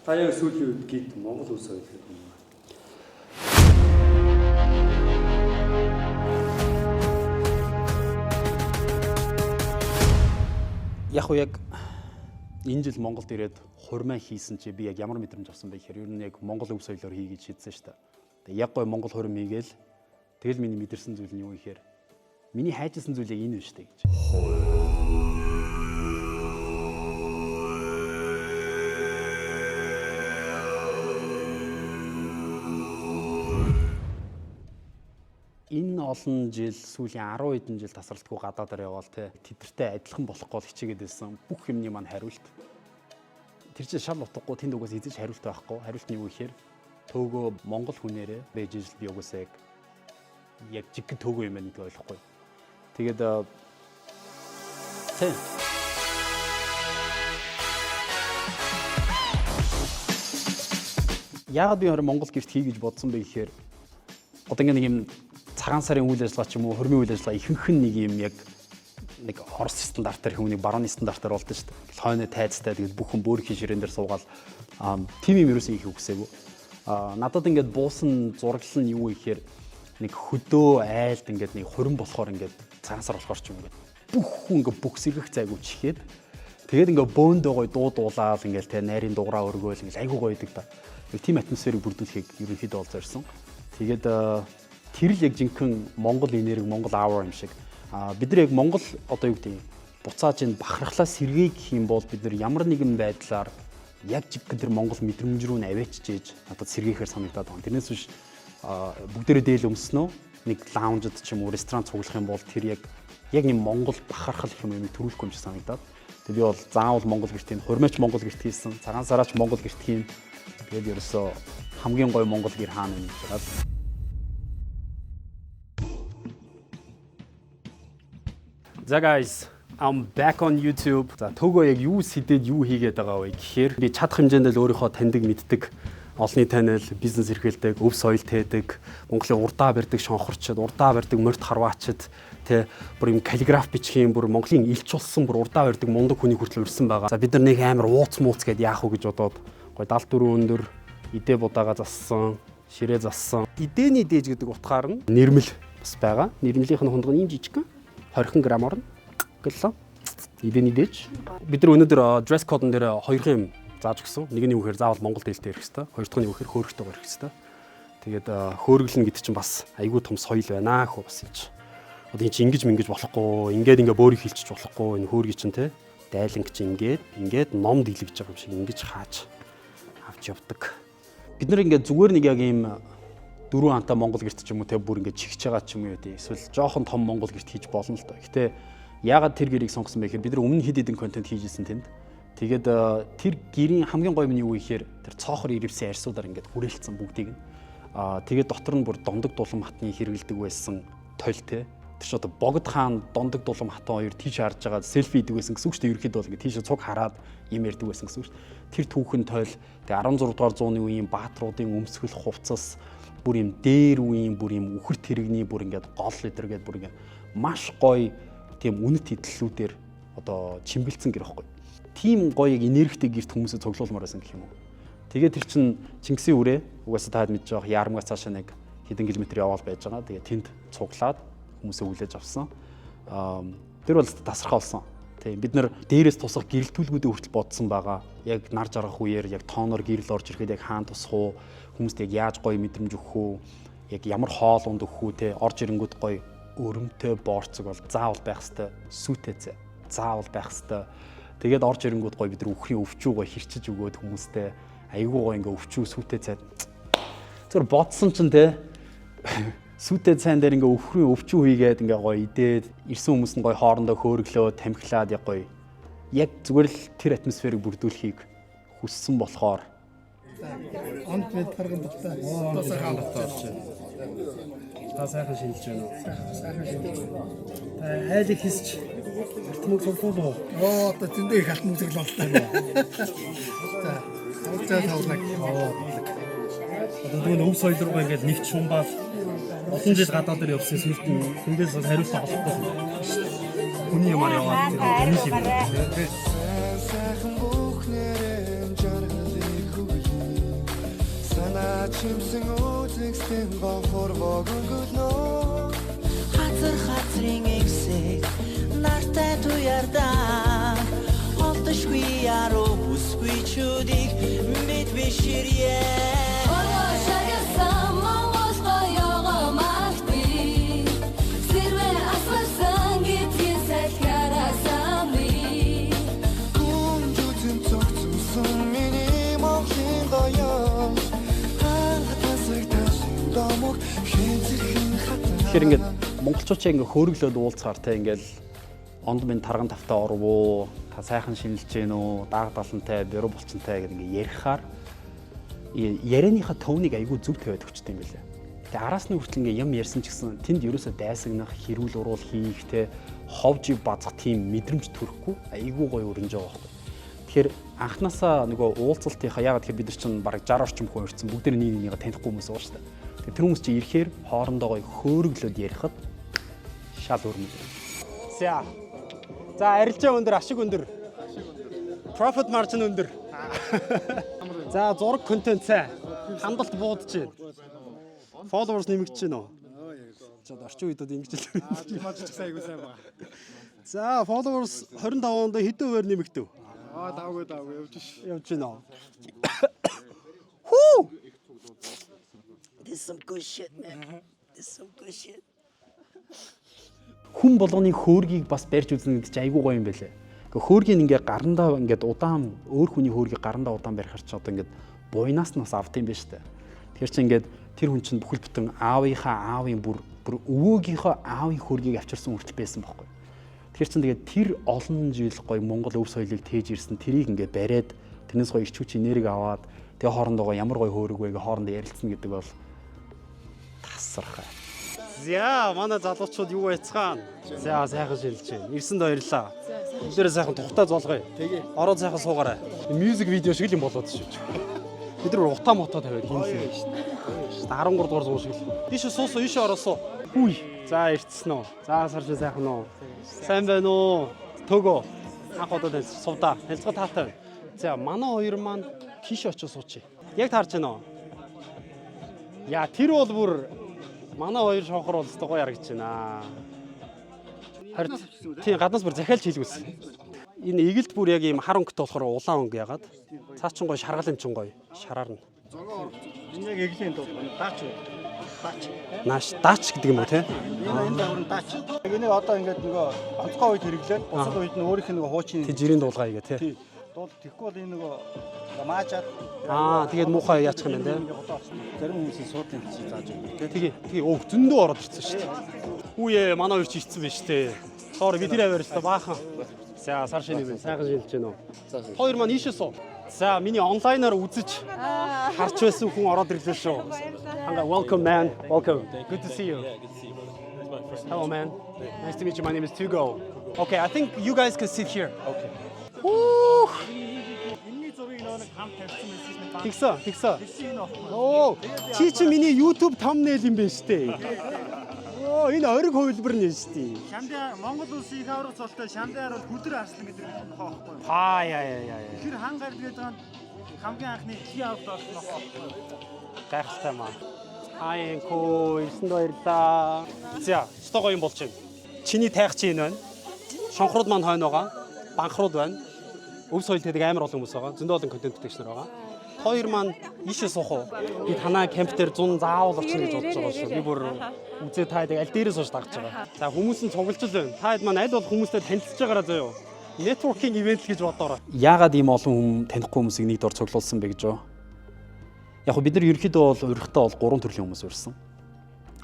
Та яг сүүлийн үед гид Монгол улс соёл гэдэг юм байна. Яг уу яг энэ жил Монголд ирээд хурмаа хийсэн чи би яг ямар мэдрэмж авсан бэ гэхээр ер нь яг Монгол өв соёлоор хий гэж шийдсэн шүү дээ. Тэгээ яг гой Монгол хурим хийгээл тэгэл миний мэдэрсэн зүйл нь юу гэхээр миний хайжсэн зүйл яг энэ биш үү гэж. Энэ олон жил сүүлийн 10 хэдэн жил тасралтгүй гадаадаар яваал те тэдэртэй адилхан болохгүй л хичээгээд байсан бүх юмны маань хариулт тэр чинь шал утгагүй, тэнд угаас эзэж хариулт байхгүй. Хариулт нь юу гэхээр төөгөө Монгол хүнээрээ байж ижил би угаасаа яг жиггэн төөгөө юм байна гэдгийг ойлгохгүй. Тэгээд тийм. Яагаад би харин Монгол гэрт хий гэж бодсон бэ гэхээр одоо ингээ нэг юм цагаан сарын үйл ажиллагаа ч юм уу хормын үйл ажиллагаа ихэнх нь нэг юм яг нэг Орос стандартаар хүмүүний барууны стандартаар болдсон шүү дээ. Ингээл хойно тайзтай, тэгэл бүх хүн бөөрхийн ширээн дээр суугаал тийм юм ерөөсөө их үгсээгүй. Надад ингээд буусан зураглал нь юу вэ гэхээр нэг хөдөө айлд ингээд нэг хурим болохоор ингээд цагаан сар болохоор ч юм ингээд бүх хүн ингээд бүх сэргэх зайгүй чихээд тэгээд ингээд бөөндөө гой дуу дуулаад ингээд те найрын дуграа өргөөл ингээд айгуу гоё идэг та. Нэг тийм атмосферыг бүрдүүлэхийг ерөнхийдөө бол зорьсон. Тэгээд тэр л яг жинхэнэ Монгол энерги, Монгол аура юм шиг. Бид нар яг Монгол одоо юу гэдэг юм буцааж энэ бахархлаа сэргээх гэх юм бол бид нар ямар нэгэн байдлаар яг жинхэнэ тэр Монгол мэдрэмж рүү нь аваачиж надад сэргээхээр санагдаад байна. Тэрнээс биш бүгдээрээ дээл өмснөө нэг лаунжд ч юм уу ресторан цуглах юм бол тэр яг нэг Монгол бахархал гэх юм юм төрүүлэхгүй юм шиг санагдаад. Тэгээд би бол заавал Монгол гэрт хийн, хурмаач Монгол гэрт хийсэн, цагаан сараач Монгол гэрт хийн. Тэгээд ерөөсөө хамгийн гоё Монгол гэр хаана юм гэж байгаа. За guys, I'm back on YouTube. За төөгөө яг юу сэдэд юу хийгээд байгаа вэ гэхээр би чадах хэмжээнд л өөрийнхөө таньдаг мэддэг олонний танил, бизнес эрхэлдэг, өв соёл тээдэг, Монголын урдаа барьдаг шонхорчд, урдаа барьдаг морьт харваачд, тэ бүр юм каллиграф бичих юм, бүр Монголын элч болсон бүр урдаа барьдаг мундаг хүний хүртэл урьсан байгаа. За бид нар нэг амар ууц мууц гэд яах вэ гэж бодоод гой 74 өндөр идэ будаага зассан, ширээ зассан. Идэний дээж гэдэг утгаар нь нэрмэл бас байгаа. Нэрмлийнх нь хундаг нь ийм жижигхэн 20 грамм орно гэлээ. Идэний дээж. Бид нар өнөөдөр dress code-н дээр хоёр юм зааж өгсөн. Нэг нь юу гэхээр заавал Монгол хэлтэй ирэх хэвээр. Хоёр дахь нь юу гэхээр хөөрөгтэйгээр ирэх хэвээр. Тэгээд хөөрөглөн гэдэг чинь бас айгүй том соёл байна хөө бас гэж. Одоо энэ чинь ингэж мингэж болохгүй, ингээд ингээ бөөрийг хилчиж болохгүй. Энэ хөөргий чинь те дайланг чинь ингээд ингээд ном дийлгэж байгаа юм шиг ингэж хааж авч явдаг. Бид нар ингээд зүгээр нэг яг ийм дөрвөн анта Монгол гэрт ч юм уу те бүр ингээд чигч байгаа ч юм уу те эсвэл жоохон том Монгол гэрт хийж болно л доо. Гэтэ яагаад тэр гэрийг сонгосон бэ гэхээр бид нар өмнө хэд хэдэн контент хийж исэн тэнд. Тэгээд тэр гэрийн хамгийн гоё юм нь юу вэ гэхээр тэр цоохор ирвсэн арьсуудаар ингээд хүрээлцсэн бүгдийг нь. Тэгээд дотор нь бүр дондог дулам хатны хэрэгэлдэг байсан толь те. Тэр ч одоо Богд хаан дондог дулам хатан хоёр тийш харж байгаа селфи идэг байсан гэсэн үг шүү дээ. Ерөнхийдөө бол ингээд тийш цуг хараад юм ярьдаг байсан гэсэн үг шүү дээ. Тэр түүхэн тойл тэгээ 16 дугаар зууны үеийн баатруудын өмсгөл хувцас бүр юм дээр үеийн бүр юм үхэрт хэрэгний бүр ингээд гол эдэргээд бүр ингээд маш гоё тийм үнэт хэдлүүдээр одоо чимгэлцэн гэр байхгүй. Тийм гоё яг энергитэй гэрт хүмүүсээ цуглуулмаар байсан гэх юм уу. Тэгээд тэр чин Чингисийн үрээ угаасаа таад мэдж байгаа яармгаас цаашаа нэг хэдэн километр яваал байж байгаа. Тэгээд тэнд цуглаад хүмүүсээ хүлээж авсан. Тэр бол тасархай болсон. Тийм бид нар дээрээс тусах гэрэлтүүлгүүдээ хүртэл бодсон байгаа. Яг нар жаргах үеэр яг тооноор гэрэл орж ирэхэд яг хаан тусах уу, хүмүүст яг яаж гоё мэдрэмж өгөх үү, яг ямар хоол унд өгөх үү те орж ирэнгүүт гоё өрөмтэй боорцог бол заавал байх хэвээр, сүйтэй зэ заавал байх хэвээр. Тэгээд орж ирэнгүүт гоё бид нар үхрийн өвчүү гоё хэрчиж өгөөд хүмүүстэй айгүй гоё ингээ өвчүү сүйтэй цай. Зүгээр бодсон чинь те сүйтэй цайн дээр ингээ өвхрийн өвчүү хийгээд ингээ гоё идээд ирсэн хүмүүс нь гоё хоорондоо хөөрөглөө тамхилаад яг гоё. Яг зүгээр л тэр атмосферыг бүрдүүлэхийг хүссэн болохоор Онд мэд гарган дутаа. Одоо сайхан дутаа болж байна. Та сайхан шинжилж байна уу? Сайхан шинжилж байна. Та айлыг хийсч алт мөнгө цуглуулав уу? Оо одоо зөндөө их алт мөнгө цуглууллаа. За, цаа цаулаг. Одоо тэгвэл өв соёл руугаа ингээд нэвч шумбаал олон жил гадаад дээр явсан сүлд нь тэндээс бол хариултаа олохгүй юм байна. Хүний юмар яваад тэр юм шиг байна. Сайхан бүхнэрэн жаргалыг хүрээ. Чимсэн үзэгсдэн бохор богөнгөлнөө. Хазар хазрын эвсэг нартай туярдаа. Олдошгүй яруу бүсгүй чүүдийг бид биширье. Шагасан Монгол гоёго магтъя. Сэрвэ асгалсан гэдгийн салхиараа самны. Гүнжүтэн цогцсон миний Монголын гоёо. Ханга тасаг ташин домог хэнцэрхэн хатаа. Тэгэхээр ингээд монголчууд ч ингээд хөөрөглөөд уулзахаар те ингээд онд минь тарган тавтай орвоо, та сайхан шинэлж гин үү, дааг далантай, бэрүү булчинтай гэдэг ингээд ярихаар ярианыхаа tone ыг айгүй зөв тавиад өгчтэй юм билээ. Тэгээ араас нь хүртэл ингээд юм ярьсан ч гэсэн тэнд ерөөсөө дайсагнах, хэрүүл уруул хийх те ховж базах тийм мэдрэмж төрөхгүй айгүй гоё өрнөж байгаа байхгүй. Тэгэхээр анханасаа нөгөө уулзалтынхаа, яагаад тэгэхээр бид нар чинь бараг 60 орчим хүн ирсэн, бүгд нэг нэгнийгээ танихгүй хүмүүс байгаа шүү дээ. Тэгээ тэр хүмүүс чинь ирэхээр хоорондоо гоё хөөрөглөөд ярихад шал өөр мэдрэмж. За. За, арилжаа өндөр, ашиг өндөр. Profit margin өндөр. За, зураг контент сайн. Хандалт буудаж байна. Followers нэмэгдэж байна уу? За, орчин үед одоо ингэж л. Айгуу сайн байна. За, followers 25 онд хэдэн хувиар нэмэгдэв? Аа, давгүй давгүй явж ш. Явж байна уу? Хүү! This is some good shit, man. This is some good shit. Хүн болгоны хөөргийг бас барьж үзнэ гэдэг чинь айгүй гоё юм байлээ. Ингээ хөөргийг ингээ гарандаа ингээд удаан, өөр хүний хөөргийг гарандаа удаан барихар чи одоо ингээд буйнаас нь бас авд юм байна шүү дээ. Тэгэхээр чи ингээд тэр хүн чинь бүхэл бүтэн аавынхаа аавын бүр бүр өвөөгийнхөө аавын хөөргийг авчирсан хүртэл байсан байхгүй. Тэгэхээр чин тэгээд тэр олон жил гоё Монгол өв соёлыг тээж ирсэн тэрийг ингээд бариад, тэрнээс гоё ирч хүч энерги аваад, тэгээ хоорондоо ямар гоё хөөрөг вэ гэ хоорондоо ярилцсан гэдэг бол тасархай. За, манай залуучууд юу байцгаана? За, сайхан шилж байна. Ирсэнд баярлалаа. Бүгдээрээ сайхан тухтай зоолгоё. Тэгээ. Ороод сайхан суугаарай. Music video шиг л юм болоод шүү. Бид нар утаа мотоо тавиад хиймсэн шүү дээ. 13 дугаар зуун шиг л. Ийш суусан, ийш ороосоо. Хүй. За, ирцсэн үү? За, сарж сайхан уу? Сайн байна уу? Төгөө. Анх удаа таньс сувдаа. Танилцгаа таатай байна. За, манай хоёр маань тийш очиж суучих. Яг таарч байна уу? Яа, тэр бол бүр манай хоёр шонхор бол өстой гоё харагдаж байна. Харин тийм гаднаас бүр захиалж хийлгүүлсэн. Энэ эгэлт бүр яг ийм хар өнгөтэй болохоор улаан өнгө ягаад. Цаа чин гоё шаргал юм чин гоё. Шараар нь. Энэ яг эглийн дуу. Даач үү? Даач. Нааш даач гэдэг юм уу те? Энэ дагавар нь даач. Яг энэ одоо ингээд нөгөө онцгой үед хэрэглээд, бусад үед нь өөрийнх нь нөгөө хуучин Тэг жирийн дуулгаа хийгээ те. Тий. Дуул тэгэхгүй бол энэ нөгөө маажаад. Аа, тэгээд муухай яачих юм байна те. Зарим хүмүүсийн суудлын бичиг зааж өгдөг те. Тэгээ тэгээ өө зөндөө ороод ирсэн шүү дээ. Хүүе, манай хоёр чи ицсэн байж тээ. Sorry, бид тэр аваар өстө баахан. За, сар шинэ юм сайхан шинэлж байна уу? Хоёр маань ийшээ суу. За, миний онлайнаар үзэж харч байсан хүн ороод ирлээ шүү. Ханга, welcome, man. Welcome. Good to see you. Yeah, good to see you, brother. It's my first Hello, man. Nice to meet you. My name is Tugo. Okay, I think you guys can sit here. Okay. Woo! Энэний зургийг нөгөө нэг хамт тавьсан байсан шин. Тэгсэн, тэгсэн. Тэгсэн энэ багхгүй. Оо, чи чи миний YouTube thumbnail юм байна штэ. Оо, энэ ориг хувилбар нь штэ. Шамдын Монгол улсын их аварга цолтой Шамдын арвал Хүдэр арслан гэдэг нохоо байхгүй. Хаа яа яа яа. Тэр хан гард гэдэг нь хамгийн анхны дэлхийн аваргад орсон нохоо байхгүй. Гайхалтай маа. Хай энко, ирсэнд баярлаа. За, өстой гоё юм болж байна. Чиний тайх чи энэ байна. Шонхрууд маань хойно байгаа. Банхрууд байна. Өв соёл гэдэг амар олон хүмүүс байгаа. Зөндөө олон контент бүтээгч нар байгаа. Хоёр маань ийшээ суух уу? Би танаа camp дээр 100 заавал очих гэж бодож байгаа шүү. Би бүр үзээ та хэд аль дээрээс хойш дагж байгаа. За, хүмүүс нь цуглаж л байна. Та хэд маань аль болох хүмүүстэй танилцж байгаараа заяо. Networking event л гэж бодоорой. Яагаад ийм олон хүн, танихгүй хүмүүсийг нэг дор цуглуулсан бэ гэж юу? Яг бид нар ерөнхийдөө бол урихтаа бол гурван төрлийн хүмүүс урьсан.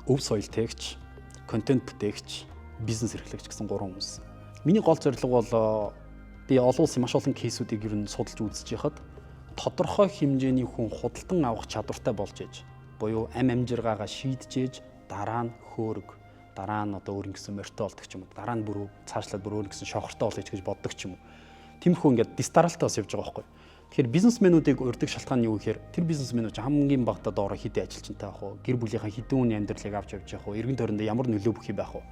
Өв соёл тээгч, контент бүтээгч, бизнес эрхлэгч гэсэн гурван хүмүүс. Миний гол зорилго бол би олон улсын маш олон case үүдийг ер нь судалж үзэж байхад тодорхой хэмжээний хүн худалдан авах чадвартай болж ээж буюу ам амжиргаагаа шийдэж ээж, дараа нь хөөрөг, дараа нь одоо өөр ингэсэн морьтой болдог ч юм уу, дараа нь бүр цаашлаад бүр өөр ингэсэн шохортой болъё гэж боддог ч юм уу. Тиймэрхүү ингээд дистаралтай бас явж байгаа байхгүй. Тэгэхээр бизнесмэнүүдийг урьдаг шалтгаан нь юу гэхээр тэр бизнесмэнүүд чинь хамгийн багадаа доороо хэдэн ажилчинтай байх вэ? Гэр бүлийнхаа хэдэн хүний амьдралыг авч явж явах вэ? Эргэн тойрондоо ямар нөлөө бүх юм байх вэ?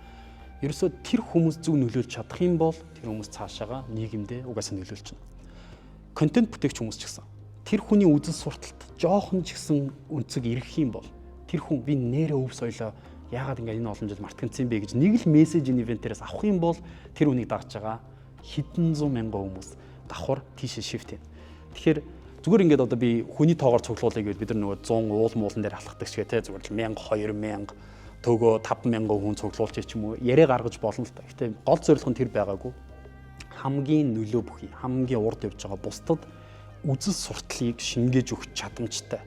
Ерөөсөө тэр хүмүүс зөв нөлөөлж чадах юм бол тэр хүмүүс цаашаага нийгэмдээ угаасаа нөлөөлчихнө. Контент бүтээгч хүмүүс ч гэсэн. Тэр хүний үзэл сурталт жоохон ч гэсэн өнцөг ирэх юм бол тэр хүн би нэрээ өв соёлоо яагаад ингээ энэ олон жил мартагдсан юм бэ гэж нэг л мессеж энэ ивентээрээс авах юм бол тэр хүнийг дагж байгаа хэдэн зуун мянган хүмүүс давхар тийшээ shift хийн. Тэгэхээр зүгээр ингээд одоо би хүний тоогоор цуглуулъя гэвэл бид нар нөгөө 100 уул муулан дээр алхахдаг шиг те, зүгээр л 1000, 2000, төгөө 5000 хүн цуглуулчих ч юм уу яриа гаргаж болно л та. Гэтэ гол зорилго нь тэр байгаагүй. Хамгийн нөлөө бүхий, хамгийн урд явж байгаа бусдад үзэл суртлыг шингээж өгөх чадамжтай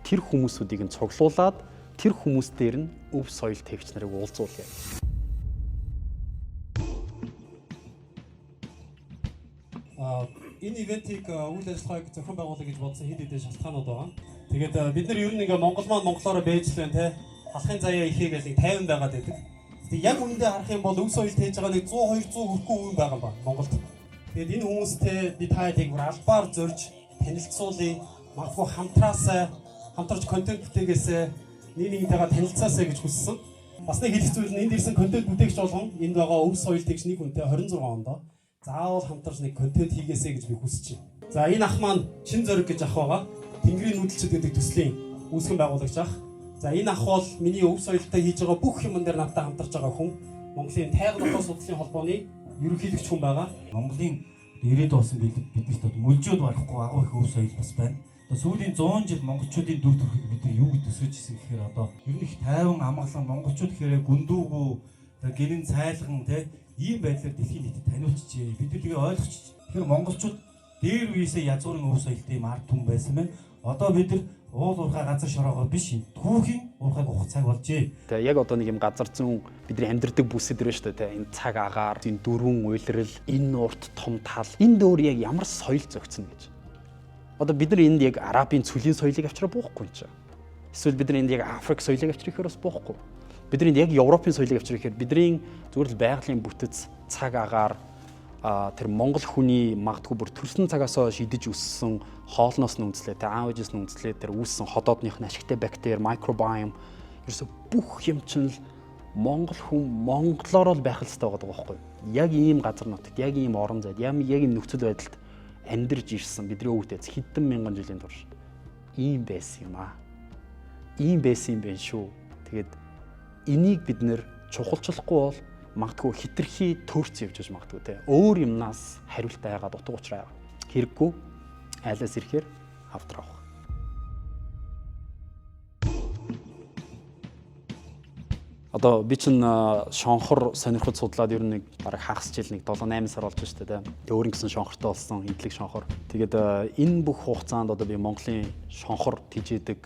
тэр хүмүүсүүдийг нь цуглуулад тэр хүмүүс дээр нь өв соёл тэгч нарыг уулзуулъя. Энэ ивентийг үйл ажиллагааг зохион байгуулъя гэж бодсон хэд хэдэн шалтгаанууд байгаа. Тэгээд бид нар ер нь ингээ Монгол маань монголоор байж л байна те. Халахын заяа ихээгээл нэг 50 байгаад байдаг. Тэгээд яг үүндээ харах юм бол өв соёл тээж байгаа нэг 100 200 хүрэхгүй хүн байгаа юм ба Монголд. Тэгээд энэ хүмүүстэй би та хоёрыг бүр албаар зорж танилцуулъя. Магадгүй хамтраасаа хамтарч контент бүтээгээсээ нэг нэгнтэйгээ танилцаасаа гэж хүссэн. Бас нэг хэлэх зүйл нь энд ирсэн контент бүтээгч болгон энд байгаа өв соёл тэгш нэг хүнтэй 26 онд заавал хамтарч нэг контент хийгээсэй гэж би хүсэж байна. За энэ ах маань Чин Зориг гэж ах байгаа. Тэнгэрийн нүүдэлчд гэдэг төслийн үүсгэн байгуулагч ах. За энэ ах бол миний өв соёлтой хийж байгаа бүх юмн дээр надтай хамтарч байгаа хүн. Монголын тайган дотоод судлалын холбооны ерөнхийлөгч хүн байгаа. Монголын ирээд болсон биднэрт мөлжөөд барахгүй агуу их өв соёл бас байна. Одоо сүүлийн 100 жил монголчуудын дүр төрхийг бид нар юу гэж төсөөж ирсэн гэхээр одоо ер нь их тайван амгалан монголчууд гэхээр гүндүүгүү гэрэн цайлган те ийм байдлаар дэлхийн нийтэд таниулчихжээ. Бид нар тэгээ ойлгочих. Тэгэхээр монголчууд дээр үеэсээ язгуурын өв соёлтой юм ард түмэн байсан байна. Одоо бид нар уул уурхай газар шороогоо биш түүхийн уурхайг ухах цаг болжээ. Тэ яг одоо нэг юм газар зүүн бидний амьдардаг бүсэд ирнэ шүү дээ тэ. Энэ цаг агаар, энэ дөрвөн уйлрал, энэ урт том тал, энэ дөөр яг ямар соёл зөгцөн гэж. Одоо бид нар энд яг арабын цөлийн соёлыг авчраа буухгүй юм чинь. Эсвэл бид нар энд яг Африк соёлыг авчрах гэхээр бас буухгүй. Бид нар энд яг Европын соёлыг авчрах гэхээр бидний зүгээр л байгалийн бүтэц, цаг агаар, тэр монгол хүний магадгүй бүр төрсөн цагаас хойш идэж өссөн хоолноос нь үндэслээ, тэ аав ээжээс нь үндэслээ, тэр үүссэн ходоодных нь ашигтай бактери, микробиом ерөөсө бүх юм чинь л монгол хүн монголоор л байх хэрэгтэй байгаа байхгүй юу? Яг ийм газар нутагт, яг ийм орон зайд, яг ийм нөхцөл байдалд амьдарч ирсэн бидний өвөг дээдс хэдэн мянган жилийн турш ийм байсан юм аа. Ийм байсан юм байна шүү. Тэгээд энийг бид нэр чухалчлахгүй бол магадгүй хитрхи төрц явж байж магадгүй те. Өөр юмнаас хариулт айгаад утга учир айгаа. Хэрэггүй айлаас ирэхээр авдраа авах. Одоо би чинь шонхор сонирхож судлаад ер нь нэг бараг хагас жил нэг 7 8 сар болж штэ те. Тэг өөр ингэсэн шонхортой болсон идэлэг шонхор. Тэгээд энэ бүх хугацаанд одоо би Монголын шонхор тижээдэг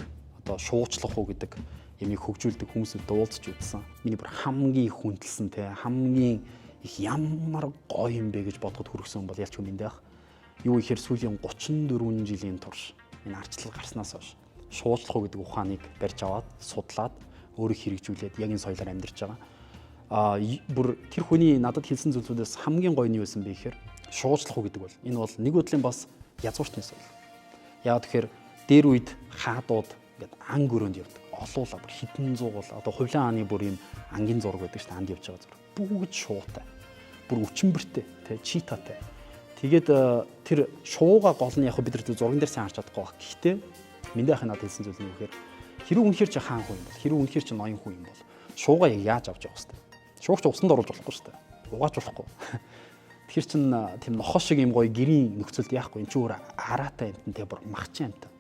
одоо шуучлах уу гэдэг ямиг хөгжүүлдэг хүмүүсүүд уулзч үзсэн. Миний бүр хамгийн их хүндэлсэн те, хамгийн их ямар гоё юм бэ гэж бодоход хүргэсэн бол ялч хүн эндээ ах. Юу ихээр сүүлийн 34 жилийн турш энэ арчлал гарснаас хойш шуучлах уу гэдэг ухааныг барьж аваад судлаад өөрийг хэрэгжүүлээд яг энэ соёлоор амьдарч байгаа. Бүр тэр хүний надад хэлсэн зүйлсүүдээс хамгийн гоё нь юу байсан бэ гэхээр шуучлах уу гэдэг бол энэ бол нэг бодлын бас язгууртны соёл. Яг тэгэхээр дээр үед хаадууд ингээд ан гөрөөнд явдаг. Олуула бүр хэдэн зуугуул одоо хувлан ааны бүр юм ангийн зураг байдаг шүү дээ, анд явж байгаа зураг. Бүгд шуутай. Бүр өчмбөртэй, тэ читатай. Тэгээд тэр шууга гол нь яг бид нар зурган дээр сайн харж чадахгүй баг. Гэхдээ мэндэ ахын надад хэлсэн зүйл нь юу гэхээр хэрэг үнэхэр чи хаан хүн юм бол, хэрэг үнэхэр чи ноён хүн юм бол шууга яг яаж авч явах хэвтэй. Шуугч усанд оруулж болохгүй шүү дээ. Угааж болохгүй. Тэгэхээр чин тийм нохоо шиг юм гоё гэрийн нөхцөлд яахгүй. Энд чи өөр араатай амтан те бүр махчин амтан.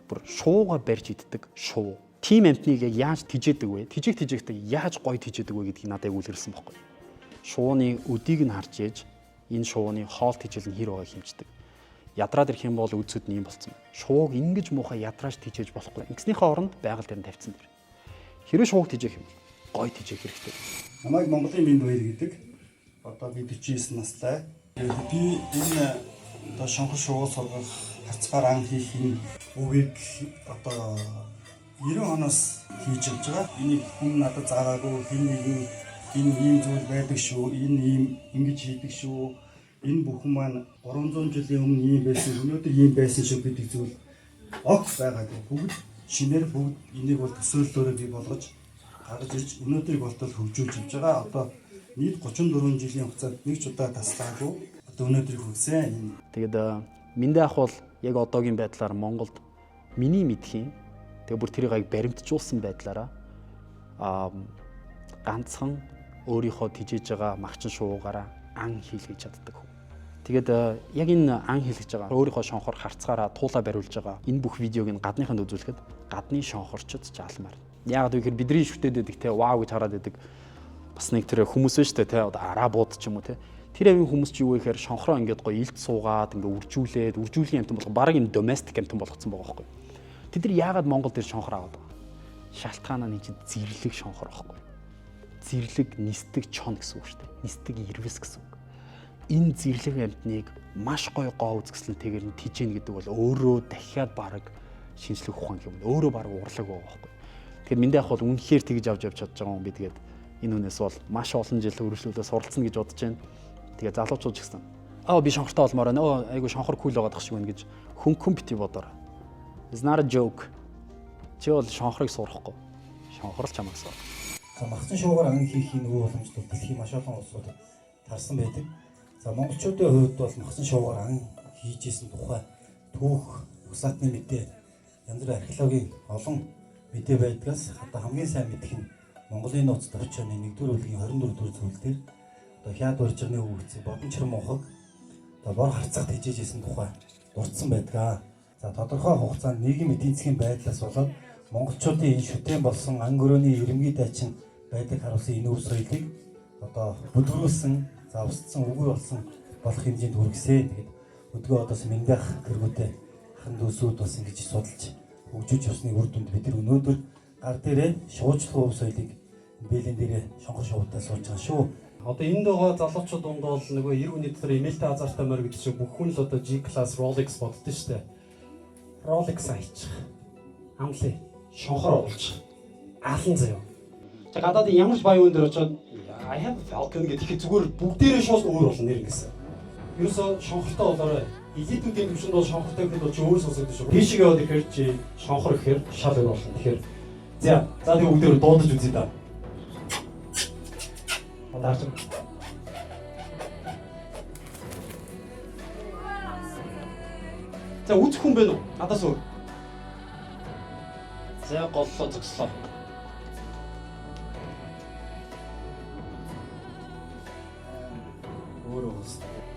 Бүр шууга барьж иддэг шуу. Тим амтныг яг яаж тижээдэг вэ? Тижээх тижээхдээ яаж гоё тижээдэг вэ гэдгийг надад яг үлгэрсэн байхгүй. Шууны өдийг нь харж ээж энэ шууны хоол тижээл нь хэр байгааг хэмждэг. Ядраад ирэх юм бол үдсэд нь юм болцсон. Шууг ингэж муухай ядрааж тижээж болохгүй. Ингэснийхээ оронд байгаль дээр нь тавьсан дэр. Хэрвээ шууг тижээх юм бол гоё тижээх хэрэгтэй. Намайг Монголын мэнд баяр гэдэг. Одоо би 49 настай. Би энэ одоо шонхор шувуу сургах, харцгаар ан хийх энэ өвийг одоо 90 оноос хийж явж байгаа. Энийг хүн надад заагаагүй, хэн нэгэн энэ ийм зүйл байдаг шүү, энэ ийм ингэж хийдэг шүү. Энэ бүхэн маань 300 жилийн өмнө ийм байсан, өнөөдөр ийм байсан шүү гэдэг зүйл огт байгаагүй. Бүгд шинээр бүгд энийг бол төсөөллөөрөө бий болгож гаргаж ирж өнөөдрийг болтол хөгжүүлж явж байгаа. Одоо нийт 34 жилийн хугацаанд нэг ч удаа таслаагүй. Одоо өнөөдрийг хүргэсэн. Тэгээд мэндэ ах бол Яг одоогийн байдлаар Монголд миний мэдхийн тэгээ бүр тэрийг аяг баримтжуулсан байдлаараа ганцхан өөрийнхөө тижээж байгаа магчин шувуугаараа ан хийлгэж чаддаг хүн. Тэгээд яг энэ ан хийлгэж байгаа өөрийнхөө шонхор харцгаараа туулаа бариулж байгаа энэ бүх видеог нь гадныханд үзүүлэхэд гадны шонхорчд жаалмаар. Яагаад вэ гэхээр бидний шүтээд байдаг те вау гэж хараад байдаг бас нэг тэр хүмүүс нь шүү дээ те одоо арабууд ч юм уу те тэр авийн хүмүүс чи юу вэ гэхээр шонхороо ингээд гоё илт суугаад ингээд үржүүлээд үржүүлгийн амтан болгоо бараг юм доместик амтан болгоцсон байгаа байхгүй. Тэд нар яагаад Монгол дээр шонхор аваад байгаа? Шалтгаанаа нэг чинь зэрлэг шонхор байхгүй. Зэрлэг нисдэг чон гэсэн үг шүү дээ. Нисдэг ирвэс гэсэн үг. Энэ зэрлэг амтныг маш гоё гоо үзэсгэлэнтэйгээр нь тижээн гэдэг бол өөрөө дахиад бараг шинжлэх ухаан гэх юм. Өөрөө бараг урлаг байгаа байхгүй. Тэгэхээр мэндэ яг бол үнэхээр тэгж авч явж чадж байгаа юм би тэгээд энэ хүнээс бол маш олон жил үргэлжлүүлээ суралцна гэж бодож байна. Тэгээ залуучууд ч гэсэн аа би шонхортой олмоор байна. Оо айгу шонхор кул байгаад тах шиг байна гэж хөнгөн бити бодоор. It's not a joke. Чи бол шонхорыг сурахгүй. Шонхор л чамайг сур. За магцсан шуугаар ан хийх энэ өв боломжтой дэлхийн маш олон улсуудад тарсан байдаг. За монголчуудын хувьд бол магцсан шуугаар ан хийж исэн тухай түүх, угсаатны мэдээ, янз бүрийн археологийн олон мэдээ байдгаас одоо хамгийн сайн мэдэх нь Монголын нууц товчооны 1-р бүлгийн 24 дугаар зүйл дээр одоо хяад уржигны өвгцэн бодончир мунхаг одоо бор харцах тэжээж исэн тухай дурдсан байдаг. За тодорхой хугацаанд нийгэм эдийн засгийн байдлаас болоод монголчуудын энэ шүтэн болсон ан гөрөөний ирэмгий дайчин байдаг харуулсан энэ өв соёлыг одоо бүдгэрүүлсэн, за устсан үгүй болсон болох хэмжээнд хүргэсэн. Тэгээд өдгөө одоос мэндэх тэргүүтээ хан дүүсүүд бас ингэж судалж хөгжүүлж явсны үр дүнд бид нар өнөөдөр гар дээрээ шуучлах өв соёлыг бэлэн дээрээ шонхор шувуудаа сууж байгаа шүү. Одоо энд байгаа залуучууд дунд бол нөгөө 90 хүний дотор эмээлтэй азартай морь гэдэг шиг бүх хүн л одоо G class Rolex боддоо шүү дээ. Rolex айчих. Амлаа. Шонхор оруулчих. Аалан заяа. За гадаадын ямар ч баян хүн дээр очиод I have a Falcon гэдэг зүгээр бүгдээрээ шууд өөр болно нэр гэсэн. Ерөөсөө шонхортой болоорой. Элитүүдийн төвшөнд бол шонхортой гэхэд бол чи өөр сонсогдож шүү. Тийшээ яваад ирэхээр чи шонхор гэхээр шал өөр болно. Тэгэхээр за тэгээ бүгдээрээ дуудаж үзье да. Дарж. За үзэх хүн байна уу? Надаас өөр. За голлоо зөкслөө. Өөрөө бас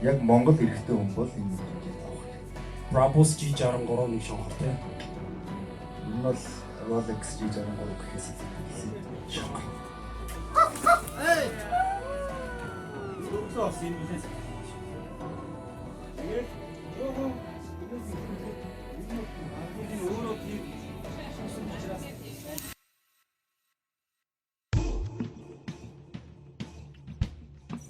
яг Монгол эрэгтэй хүн бол энэ хэмжээнд авах хэрэгтэй. Brabus G63 нэг шонхортой. Энэ бол Rolex G63 гэхээс илүү шонхор. Бас юм нэлээд. Тэгээд жоохон өөрөө тийм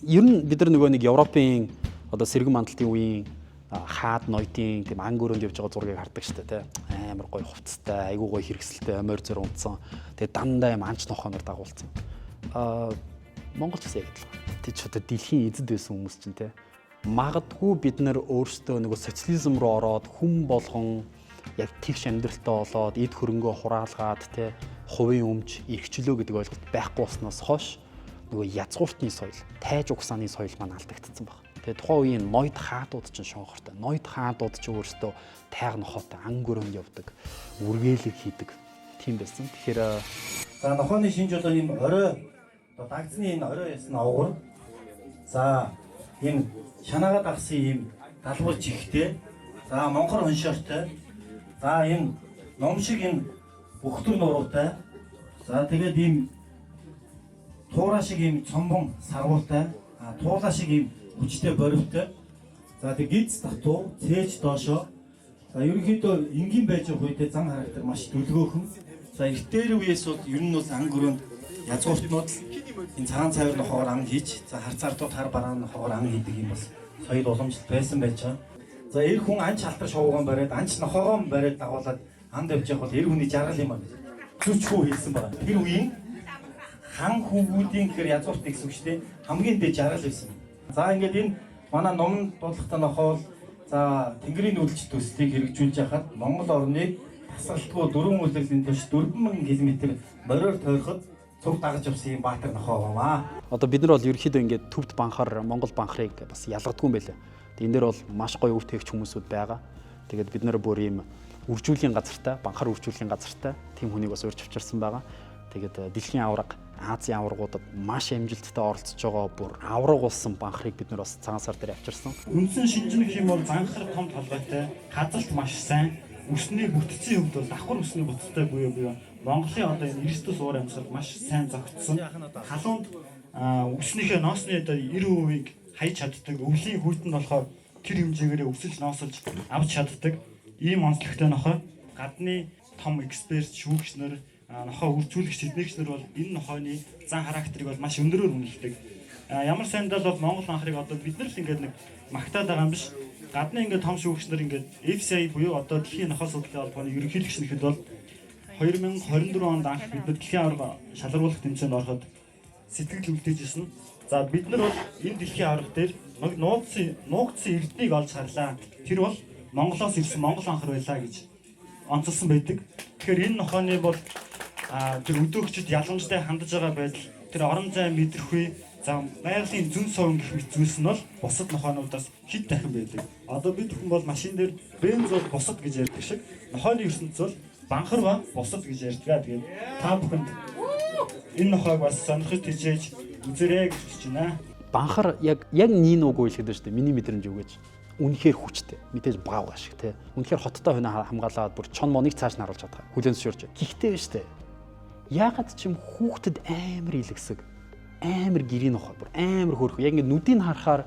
Ер нь бид нар нөгөө нэг Европын одоо сэргэн мандалтын үеийн хаад ноёдын тийм ан гөрөөнд явж байгаа зургийг хардаг шүү дээ, тий. Амар гоё хувцастай, айгуу гоё хэрэгсэлтэй, морь зөр унтсан. Тэгээ дандаа юм анч нохооноор дагуулсан. Монгол ч гэсэн яг адилхан. Тэг ч одоо дэлхийн эзэд байсан хүмүүс чинь тий. Магадгүй бид нар өөрсдөө нөгөө социализм руу ороод хүн болгон яг тэгш амьдралтай болоод эд хөрөнгөө хураалгаад тий хувийн өмч, эрхчлөө гэдэг ойлголт байхгүй болсноос хойш нөгөө язгууртны соёл, тайж угсааны соёл маань алдагдсан баг. Тэгээ тухайн үеийн ноёд хаадууд чинь шонхортой. Ноёд хаадууд ч өөрсдөө тайг нохоотой ан гөрөөнд явдаг, үргээлэг хийдэг тийм байсан. Тэгэхээр за нохооны шинж болоо ийм орой одоо дагцны энэ орой ясна овгор. За ийм шанаагаа дагсан ийм далбар чихтэй. За монхор хоншоортой. За ийм ном шиг энэ бүхтэр нуруутай. За тэгээд ийм туура шиг ийм цомбон саргуутай, туулаа шиг ийм хүчтэй боривтой. За тэг гиз татуу, цээж доошоо. За ерөнхийдөө энгийн байж байгаа үедээ зан характер маш дүлгөөхөн. За эртээр үеэс бол ер нь бол ан гөрөөнд язгууртнууд л энэ цагаан цайвар нохоогоор ан хийж, за хар цардууд хар бараан нохоогоор ан хийдэг юм бас соёл уламжлалт байсан байж байгаа. За эр хүн анч халтар шовгоон бариад, анч нохоогоон бариад дагуулад анд явж явах бол эр хүний жаргал юм аа гэж зүчхүү хэлсэн байгаа. Тэр үеийн хан хүүгүүдийн гэхээр язгуурт гэсэн үг шүү дээ. Хамгийн дээд жаргал байсан. За ингээд энэ манай номон дуудлагатай нохоол за Тэнгэрийн нүүдэлч төслийг хэрэгжүүлж яхад Монгол орныг тасралтгүй дөрвөн улирлын турш 4000 км мориор тойроход цуг дагаж явсан юм баатар нохоо бамаа. Одоо бид нар бол ерөнхийдөө ингээд төвд банхар Монгол банхрыг бас ялгадгүй юм байлаа. Энэ дээр бол маш гоё өв тэгч хүмүүсүүд байгаа. Тэгээд бид нэр бүр ийм үржүүлийн газартай, банхар үржүүлийн газартай тийм хүнийг бас урьж авчирсан байгаа. Тэгээд дэлхийн аварга, Азийн аваргуудад маш амжилттай оролцож байгаа бүр аварга болсон банхарыг бид нар бас цагаан сар дээр авчирсан. Үндсэн шинжин гэх юм бол занхар том толгойтой, хазалт маш сайн, үсний бүтцийн хувьд бол давхар үсний бүтцтэй буюу Монголын одоо энэ эрс төс уур амьсгал маш сайн зохицсон. Халуунд үснийхээ ноосны одоо 90%-ийг хайж чаддаг. Өвлийн хүйтэн болохоор тэр хэмжээгээрээ өсөлж ноосолж авч чаддаг. Ийм онцлогтой нохой. Гадны том эксперт, шүүгч нар, нохой үржүүлэгч, тэднийгч нар бол энэ нохойны зан характерыг бол маш өндөрөөр үнэлдэг. Ямар сайндаа бол Монгол анхрыг одоо бид нар л ингээд нэг магтаад байгаа юм биш. Гадны ингээд том шүүгч нар ингээд FCI буюу одоо дэлхийн нохой судлалын холбооны ерөнхийлөгч нэхэд бол 2024 онд анх бид нар дэлхийн аварга шалгаруулах тэмцээнд ороход сэтгэл үлдээж ирсэн. За бид нар бол энэ дэлхийн аварга дээр нуугдсан эрднийг олж харлаа. Тэр бол Монголоос ирсэн Монгол анхар байлаа гэж онцолсон байдаг. Тэгэхээр энэ нохойны бол тэр өдөөгчд ялгамжтай хандаж байгаа байдал, тэр орон зай мэдрэхүй, за байгалийн зөн совин гэх мэт зүйлс нь бол бусад нохойнуудаас хэд дахин байдаг. Одоо бид бүхэн бол машин дээр бенз бол бусад гэж ярьдаг шиг нохойны ертөнц бол банхар ба бусад гэж ярьдаг. Тэгээд та бүхэнд энэ нохойг бас сонирхож тижээж үзээрэй гэж хүсэж байна. Банхар яг нин үгүй л гэдэг шүү дээ. Миний мэдрэмж юу гэж. Үнэхээр хүчтэй. Мэдээж баав гашиг те. Үнэхээр хоттой хөнөө хамгаалаад бүр чон моныг цааш нь харуулж чадгаа. Хүлэн зөвшөөрч. Гэхдээ биш те. Яагаад ч юм хүүхдэд амар илгэсэг, амар гэрийн нохой, бүр амар хөөрхөн. Яг ингэ нүдийг харахаар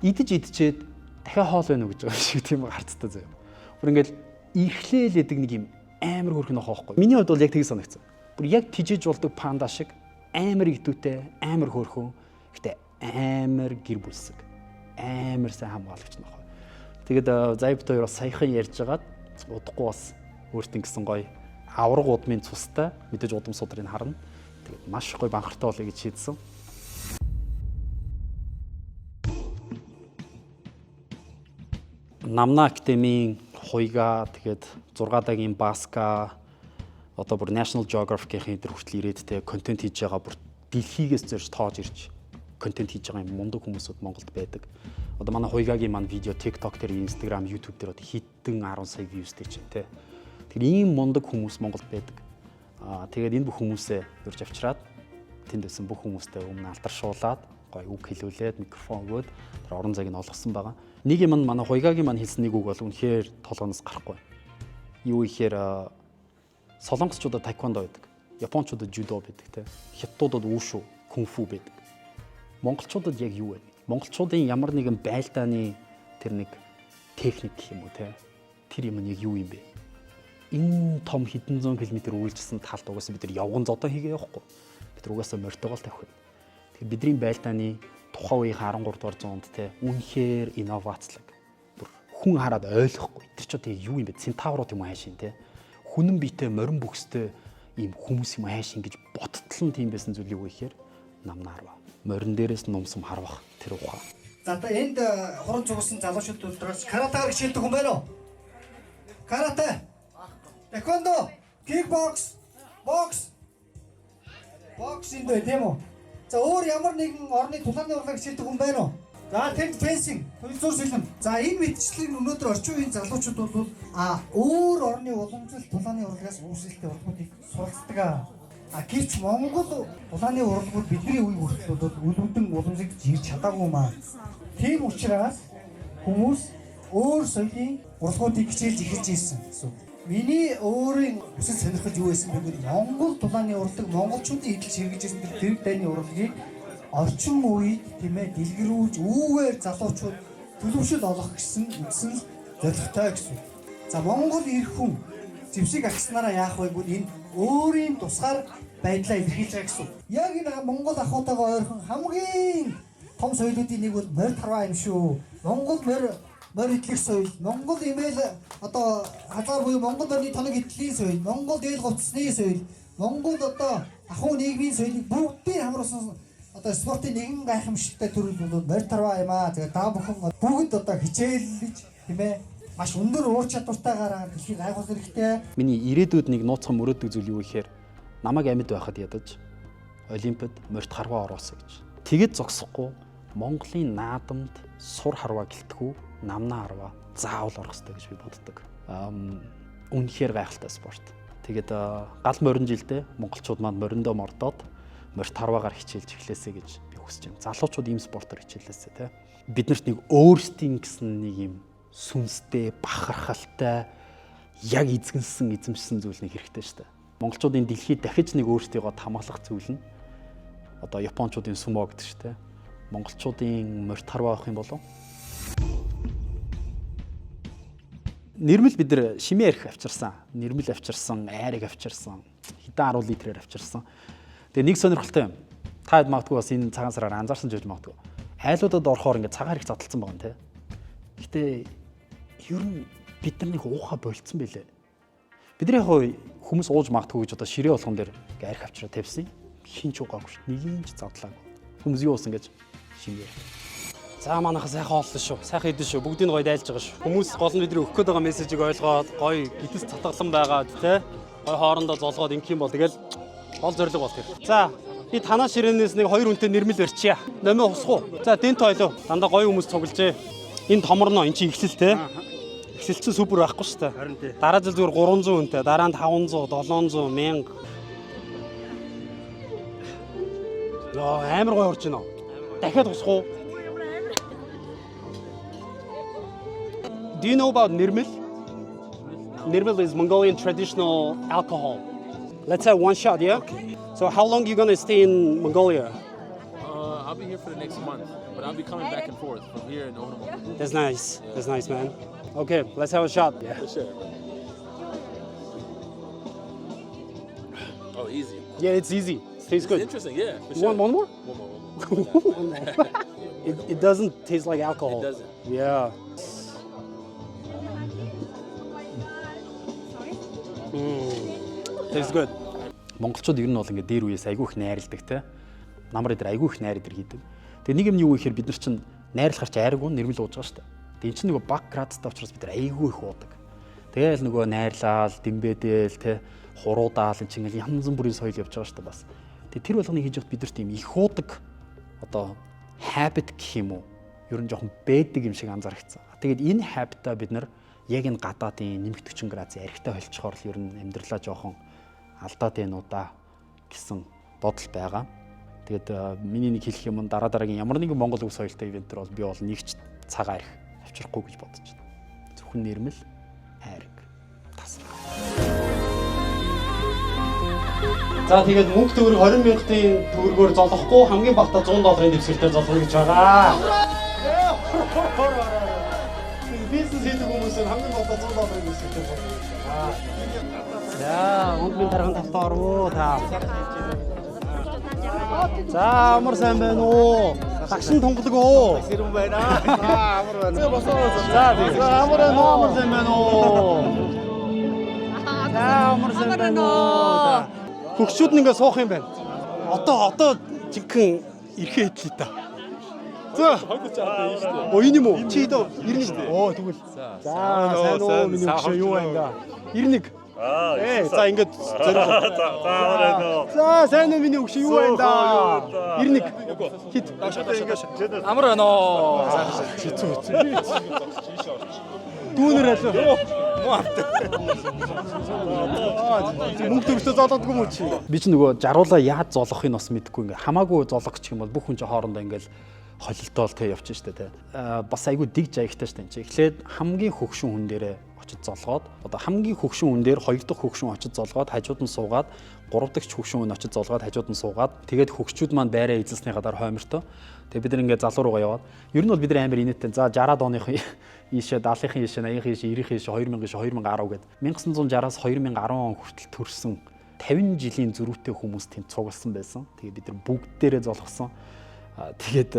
идэж идчихэд дахиад хоол байна уу гэж байгаа шиг тийм харцтай заяа. Бүр ингээл эрхлээл идэг нэг юм амар хөөрхөн нохой байхгүй. Миний хувьд бол яг тийг санагдсан. Бүр яг тижээж болдог панда шиг амар игдүүтэй, амар хөөрхөн. Гэтэ амар гэр бүлсэг, амар сайн хамгаалагч нохой. Тэгээд Заяа бит хоёр бас саяхан ярьж хагаад удахгүй бас өөртөө гэсэн гоё аварга удмын цустай мэдээж удам судрыг харна. Тэгээд маш гоё банхартай болъё гэж шийдсэн. Намна Академийн хуйга, тэгээд 6 дагийн Баска, одоо бүр National Geographic-ийн энэ хүртэл ирээд те контент хийж байгаа, бүр дэлхийгээс зорж тоож ирж контент хийж байгаа юм мундаг хүмүүсүүд Монголд байдаг. Одоо манай хуйгагийн маань видео TikTok дээр, Instagram, YouTube дээр одоо хэдэн 10 сая views-тэй чинь те. Тэр ийм мундаг хүмүүс Монголд байдаг. Тэгээд энэ бүх хүмүүсээ урьж авчираад тэнд байсан бүх хүмүүстэй өмнө алдаршуулад гоё үг хэлүүлээд микрофон өгөөд тэр орон зайг нь олгосон байгаа. Нэг юм нь манай хуйгагийн маань хэлсэн нэг үг бол үнэхээр толгоноос гарахгүй. Юу ихээр солонгосчуудад таеквондо байдаг. Япончуудад жүдо байдаг те. Хятадуудад ушу, кунфу байдаг. Монголчуудад яг юу вэ? Монголчуудын ямар нэгэн байлдааны тэр нэг техник гэх юм уу те. Тэр юм нь яг юу юм бэ? Энэ том хэдэн зуун километр үргэлжилсэн талд угаасаа бид нар явган зодоо хийгээ явахгүй. Бид нар угаасаа морьтойгоо л тавих. Тэгэхээр бидний байлдааны тухайн үеийн 13 дугаар зуунд те үнэхээр инновацлог. Бүр хүн хараад ойлгохгүй. Тэр ч одоо юу юм бэ? Центаврууд юм хайшин те. Хүнэн биетэй морин бүхстэй ийм хүмүүс юм хайшин гэж боттол нь тийм байсан зүйл юу гэхээр намнаар ба. Морин дээрээс нумсам харвах тэр ухаан. За одоо энд хуран цугсан залуучууд дотроос каратегаар хичээлдэг хүн байна уу? Карате, таеквондо, кикбокс, бокс. Бокс энд бай тийм үү? За өөр ямар нэгэн орны тулааны урлагаар хичээлдэг хүн байна уу? За тэнд фэнсинг, туйлзуур сэлэм. За энэ мэтчлэн өнөөдөр орчин үеийн залуучууд бол өөр орны уламжлалт тулааны урлагаас үүсэлтэй урлагуудыг суралцдаг. Гэвч Монгол тулааны урлагууд бидний үе хүртэл бол үл үдэн уламжлагдж ирж чадаагүй маа. Тийм учраас хүмүүс өөр соёлын урлагуудыг хичээлж эхэлж ирсэн гэсэн. Миний өөрийн хүсэл сонирхол юу байсан бэ гэвэл Монгол тулааны урлаг, монголчуудын эдэлж хэрэгжижсэн тэр дэрэг дайны урлагийг орчин үед тийм дэлгэрүүлж үүгээр залуучууд төлөвшөл олох гэсэн үндсэн зорилготой гэсэн. За Монгол эр хүн зэвсэг агснараа яах вэ гэвэл энэ өөрийн тусгаар байдлаа илэрхийлж байгаа гэсэн. Яг энэ Монгол ахуйтайгаа ойрхон хамгийн том соёлуудын нэг бол морь тарваа юм шүү. Монгол морь идэх соёл, Монгол имэйл одоо хазаар буюу Монгол морины тоног идлийн соёл, Монгол дээл хувцсны соёл, Монгол одоо ахуй нийгмийн соёлыг бүгдийг хамруулсан одоо спортын нэгэн гайхамшигтай төрөл бол морь тарваа юм аа. Тэгээд та бүхэн бүгд одоо хичээллэж тийм маш өндөр уур чадвартайгаар дэлхийг гайхуулах хэрэгтэй. Миний ирээдүйд нэг нууцхан мөрөөддөг зүйл юу гэхээр намайг амьд байхад ядаж Олимпиад морьт харваа ороосоо гэж. Тэгэд зогсохгүй Монголын наадамд сур харваа гэлтгүү намнаа харваа заавал орох хэрэгтэй гэж би боддог. Үнэхээр гайхалтай спорт. Тэгээд гал морин жилдээ монголчууд маань мориндоо мордоод морь тарваагаар хичээлж эхлээсэй гэж би хүсэж байна. Залуучууд ийм спортоор хичээлээсэй те. Бид нарт нэг өөрсдийн гэсэн нэг юм сүнстэй, бахархалтай яг эзэгнсэн, эзэмшсэн зүйл нэг хэрэгтэй шүү дээ. Монголчуудын дэлхийд дахиж нэг өөрсдийгөө хамгаалах зүйл нь одоо японочдын сумо гэдэг шүү дээ. Монголчуудын морь тарваа авах юм болов. Нэрмэл бид нар шимээ арх авчирсан. Нэрмэл авчирсан, айрыг авчирсан. Хэдэн 10 литрээр авчирсан. Тэгээ нэг сонирхолтой юм. Та хэд магадгүй бас энэ цагаан сараар анзаарсан ч гэж магадгүй. Айлуудад орохоор ингээд цагаан хэрэг задлсан байгаа юм те. Гэтэ ер нь бид нар нэг уухаа болцсон байлээ. Бид нар яг хүмүүс ууж магадгүй гэж одоо ширээ болгон дээр ингээд арх авчираа тавьсан. Хин ч угаагүй шүү. Нэг юм ч задлаагүй. Хүмүүс юу уусан гэж шимээ. За манайха сайхан хооллоо шүү. Сайхан идэн шүү. Бүгдийг гоё дайлж байгаа шүү. Хүмүүс гол нь бидний өгөх гээд байгаа мессежийг ойлгоод гоё гэдэс татгалан байгаад те. Гоё хоорондоо золгоод ингэх юм бол тэгэл гол зорилго бол тэр. За би танаа ширээнээс нэг хоёр үнтэй нэрмэл барьчихъя. Номоо хусах уу? За дэнт ойлоо. Дандаа гоё хүмүүс цуглажээ. Энэ томорно эн чинь эхлэл те. Эхлэл чинь супер байхгүй шүү дээ. Дараа жил зүгээр 300 үнтэй, дараа нь 500, 700, 1000. Йоо амар гоё орж байна. Дахиад хусах уу? Do you know about nirmel? Nirmel is Mongolian traditional alcohol. Let's have one shot, yeah? Okay. So how long you gonna stay in Mongolia? I'll be here for the next month, but I'll be coming back and forth from here and Omaha. That's nice. That's nice, man. Okay, let's have a shot. Yeah. For sure. Oh, easy. Yeah, it's easy. It tastes good. It's interesting, yeah. For You sure. want one more? One more, one more. It doesn't taste like alcohol. It doesn't. Yeah. Tastes good. Монголчууд ер нь бол ингээд дээр үеэс айгүй их найрладаг те. Намар эдэр айгүй их найр эдэр хийдэг. Тэгээ нэг юм нь юу гэхээр бид нар чинь найрлахар чи айргүй нэрмэл ууж байгаа шүү дээ. Тэгээ эн чинь нөгөө баг градустай учраас бид нар айгүй их уудаг. Тэгээл нөгөө найрлаал, дэмбэдээл те, хуруудаал энэ чинь ингээл янз бүрийн соёл явж байгаа шүү дээ бас. Тэгээ тэр болгоныг хийж явахад бид нар тийм их уудаг одоо habit гэх юм уу? Ер нь жоохон бэдэг юм шиг анзаарчихсан. Тэгээд энэ habit-а бид нар яг энэ гадаадын нэмэх 40 градус архитай холчхоор л ер нь амьдралаа жоохон алдаад байна уу да гэсэн бодол байгаа. Тэгээд миний нэг хэлэх юм нь дараа дараагийн ямар нэгэн Монгол өв соёлтой event төр бол би бол нэг ч цагаан арх авчрахгүй гэж бодож байна. Зөвхөн нэрмэл, айраг, тасраг. За тэгээд мөнгө төгрөг 20 мянгатын төгрөгөөр золохгүй хамгийн багадаа 100 долларын дэвсгэртээр золгоно гэж байгаа. Бизнес хийдэг хүмүүс нь хамгийн багадаа 100 долларын дэвсгэртээр золгоно гэж байгаа. За, өндмийн тарган тавтаа орвоо та. За, амар сайн байна уу? Дагшин тунгалаг уу? Сэрүүн байна. За, амар байна. За, амар байна уу? Амар сайн байна уу? За, амар сайн байна уу? Хөгшүүд нь ингээ суух юм байна. Одоо жинхэнэ эрхээ хэдлээ та. За. Оо энэ юм уу? Чи дөө 91. Оо тэгвэл. За, сайн уу миний хөшөө юу байна да? 91. Аа, За ингээд зориулаа. За, амар байна уу? За, сайн уу миний хөшөө юу байна да? 91. Хит. Амар байна уу? Хэцүү хэцүү. Дүүнер алуу. Муу автай. Мөнгө төгрөгтөө золгодгүй юм уу чи? Би ч нөгөө жаруулаа яаж золгохыг бас мэдэхгүй ингээ хамаагүй золгох гэх юм бол бүх хүн чинь хоорондоо ингээл холилдоол тэ явчих штэ тэ. Бас айгүй дэг жаягтай штэ энэ чи. Эхлээд хамгийн хөгшин хүн дээрээ очиж золгоод одоо хамгийн хөгшин хүн дээр хоёр дахь хөгшин очиж золгоод хажууд нь суугаад гурав дахь хөгшин хүн очиж золгоод хажууд нь суугаад тэгээд хөгшчүүд маань байраа эзэлсний гадаар хоймортой. Тэгээд бид нар ингээд залуу руугаа яваад ер нь бол бид нар амар инээдтэй. За 60-аад оных ийшээ 70-ын ийшээ 80-ын ийшээ 90-ийн ийшээ 2000 ийшээ 2010 гээд 1960-аас 2010 он хүртэл төрсэн 50 жилийн зөрүүтэй хүмүүс тэнд цугласан байсан. Тэгээд бид нар бүгдээрээ золгосон. Тэгээд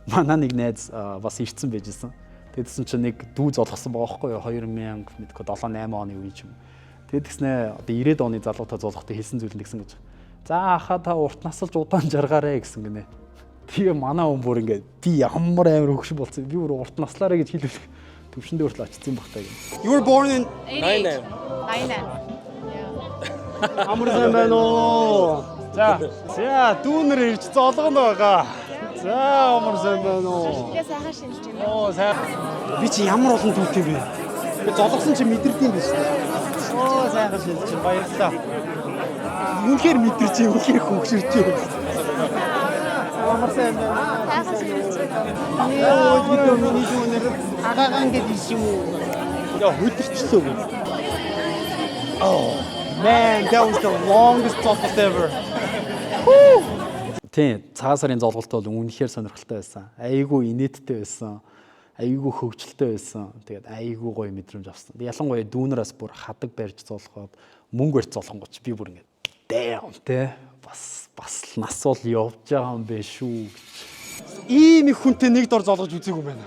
манай нэг найз бас ирсэн байжсэн. Тэгсэн чинь нэг дүү золгосон байгаа байхгүй юу 2000 мэдгүй 7 8 оны үе ч юм. Тэгээд тэгснэ одоо 90-ад оны залуутай золгохдоо хэлсэн зүйл нь тэгсэн гэж. За ахаа та урт насалж удаан жаргаарэ гэсэн гинэ. Тэгээ манай хүн бүр ингээд би ямар амар хөгшин болсон. Би бүр урт наслаарэ гэж хэлвэл төвшөндөө хүртэл очсон юм бах та гин. You were born in 98. 99. Амар сайн байна уу? За. За дүүнер ирж золгоно байгаа. За, амар сайн байна уу? Тэгээ сайхан шинжиж байна. Оо, сайн. Би чи ямар олон түүт юм бэ? Би золгосон чи мэдэрдэг юм биш үү? Оо, сайхан шинжиж байна. Баярлалаа. Үнэхээр мэдэрч, үнэхээр хөгшөрч байна. Амар сайн байна. Сайхан шинжиж байна. Оо, бид миний шүүнэр агаагаан гэдэг юм уу? Яа, хөдөрчлөө. Oh, man, that was the longest золголт ever. Тийм, цагаан сарын золголт бол үнэхээр сонирхолтой байсан. Айгүй инээдтэй байсан. Айгүй хөгжилтэй байсан. Тэгээд айгүй гоё мэдрэмж авсан. Тэгээд ялангуяа дүүнераас бүр хадаг барьж золгоод мөнгө барьж золгонгоч би бүр ингээд damn те бас бас нас бол явж байгаа юм бэ шүү гэж. Ийм их хүнтэй нэг дор золгож үзээгүй юм байна.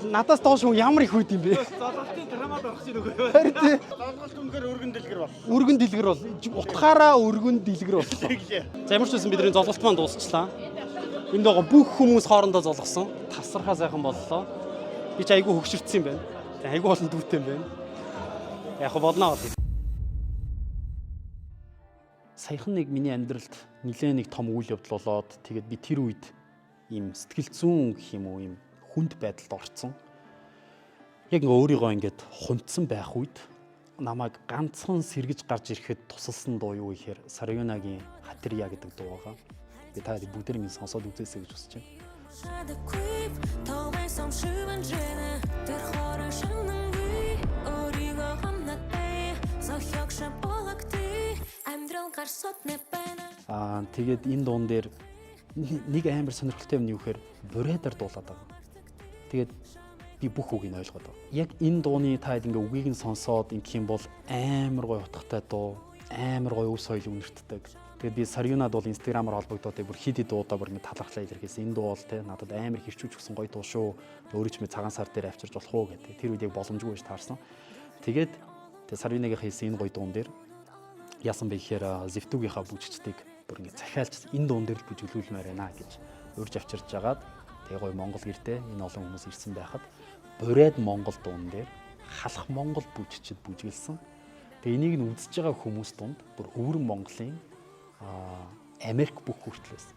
Надаас доош хүн ямар их үйд юм бэ? Золголтын драмад орох чинь үгүй юу? Харин тий. Золголт үнэхээр өргөн дэлгэр бол. Өргөн дэлгэр бол утгаараа өргөн дэлгэр боллоо. За ямар ч байсан бидний золголт маань дуусчлаа. Энд байгаа бүх хүмүүс хоорондоо золгосон. Тасархаа сайхан боллоо. Би ч айгүй хөгшөрцсөн юм байна. Тэг айгүй олон дүүтэй юм байна. Яг хөө болно бол. Саяхан нэг миний амьдралд нэлээд нэг том үйл явдал болоод тэгээд би тэр үед ийм сэтгэл зүүн гэх юм уу ийм хүнд байдалд орцсон. Яг ингээ өөрийгөө ингээд хунтсан байх үед намайг ганцхан сэргэж гарч ирэхэд тусалсан дуу юу гэхээр Сарюнагийн Хатрия гэдэг дуу байгаа. Би та бүгдээр минь сонсоод үзээсэй гэж хүсэж байна. Аа тэгээд энэ дуун дээр нэг амар сонирхолтой юм нь юу гэхээр бурайдаар дуулаад байгаа. Тэгээд би бүх үгийг ойлгоод байгаа. Яг энэ дууны та хэд ингээ үгийг нь сонсоод ингэх юм бол амар гоё утгатай дуу, амар гоё өв соёл үнэртдэг. Тэгээд би Сарюнад бол Instagram-аар холбогдоод бүр хид хид дуудаа бүр ингээ талархлаа илэрхийлсэн. Энэ дуу бол те надад амар хэрчүүч өгсөн гоё дуу шүү. Өөрөө ч мэ цагаан сар дээр авчирч болох уу гэдэг. Тэр үед яг боломжгүй байж таарсан. Тэгээд Сарюнагийн хийсэн энэ гоё дуун дээр яасан бэ гэхээр Зевтүгийнхаа бүжигчдийг бүр ингээ захиалж энэ дуун дээр л бүжиглүүлмээр байна гэж урьж авчирж жагаад тэгээ гоё Монгол гэртээ энэ олон хүмүүс ирсэн байхад бурайд Монгол дуун дээр халах Монгол бүжигчд бүжиглсэн. Тэгээ энийг нь үзэж байгаа хүмүүс дунд бүр өвөрн Монголын Америк бүх хүртэл байсан.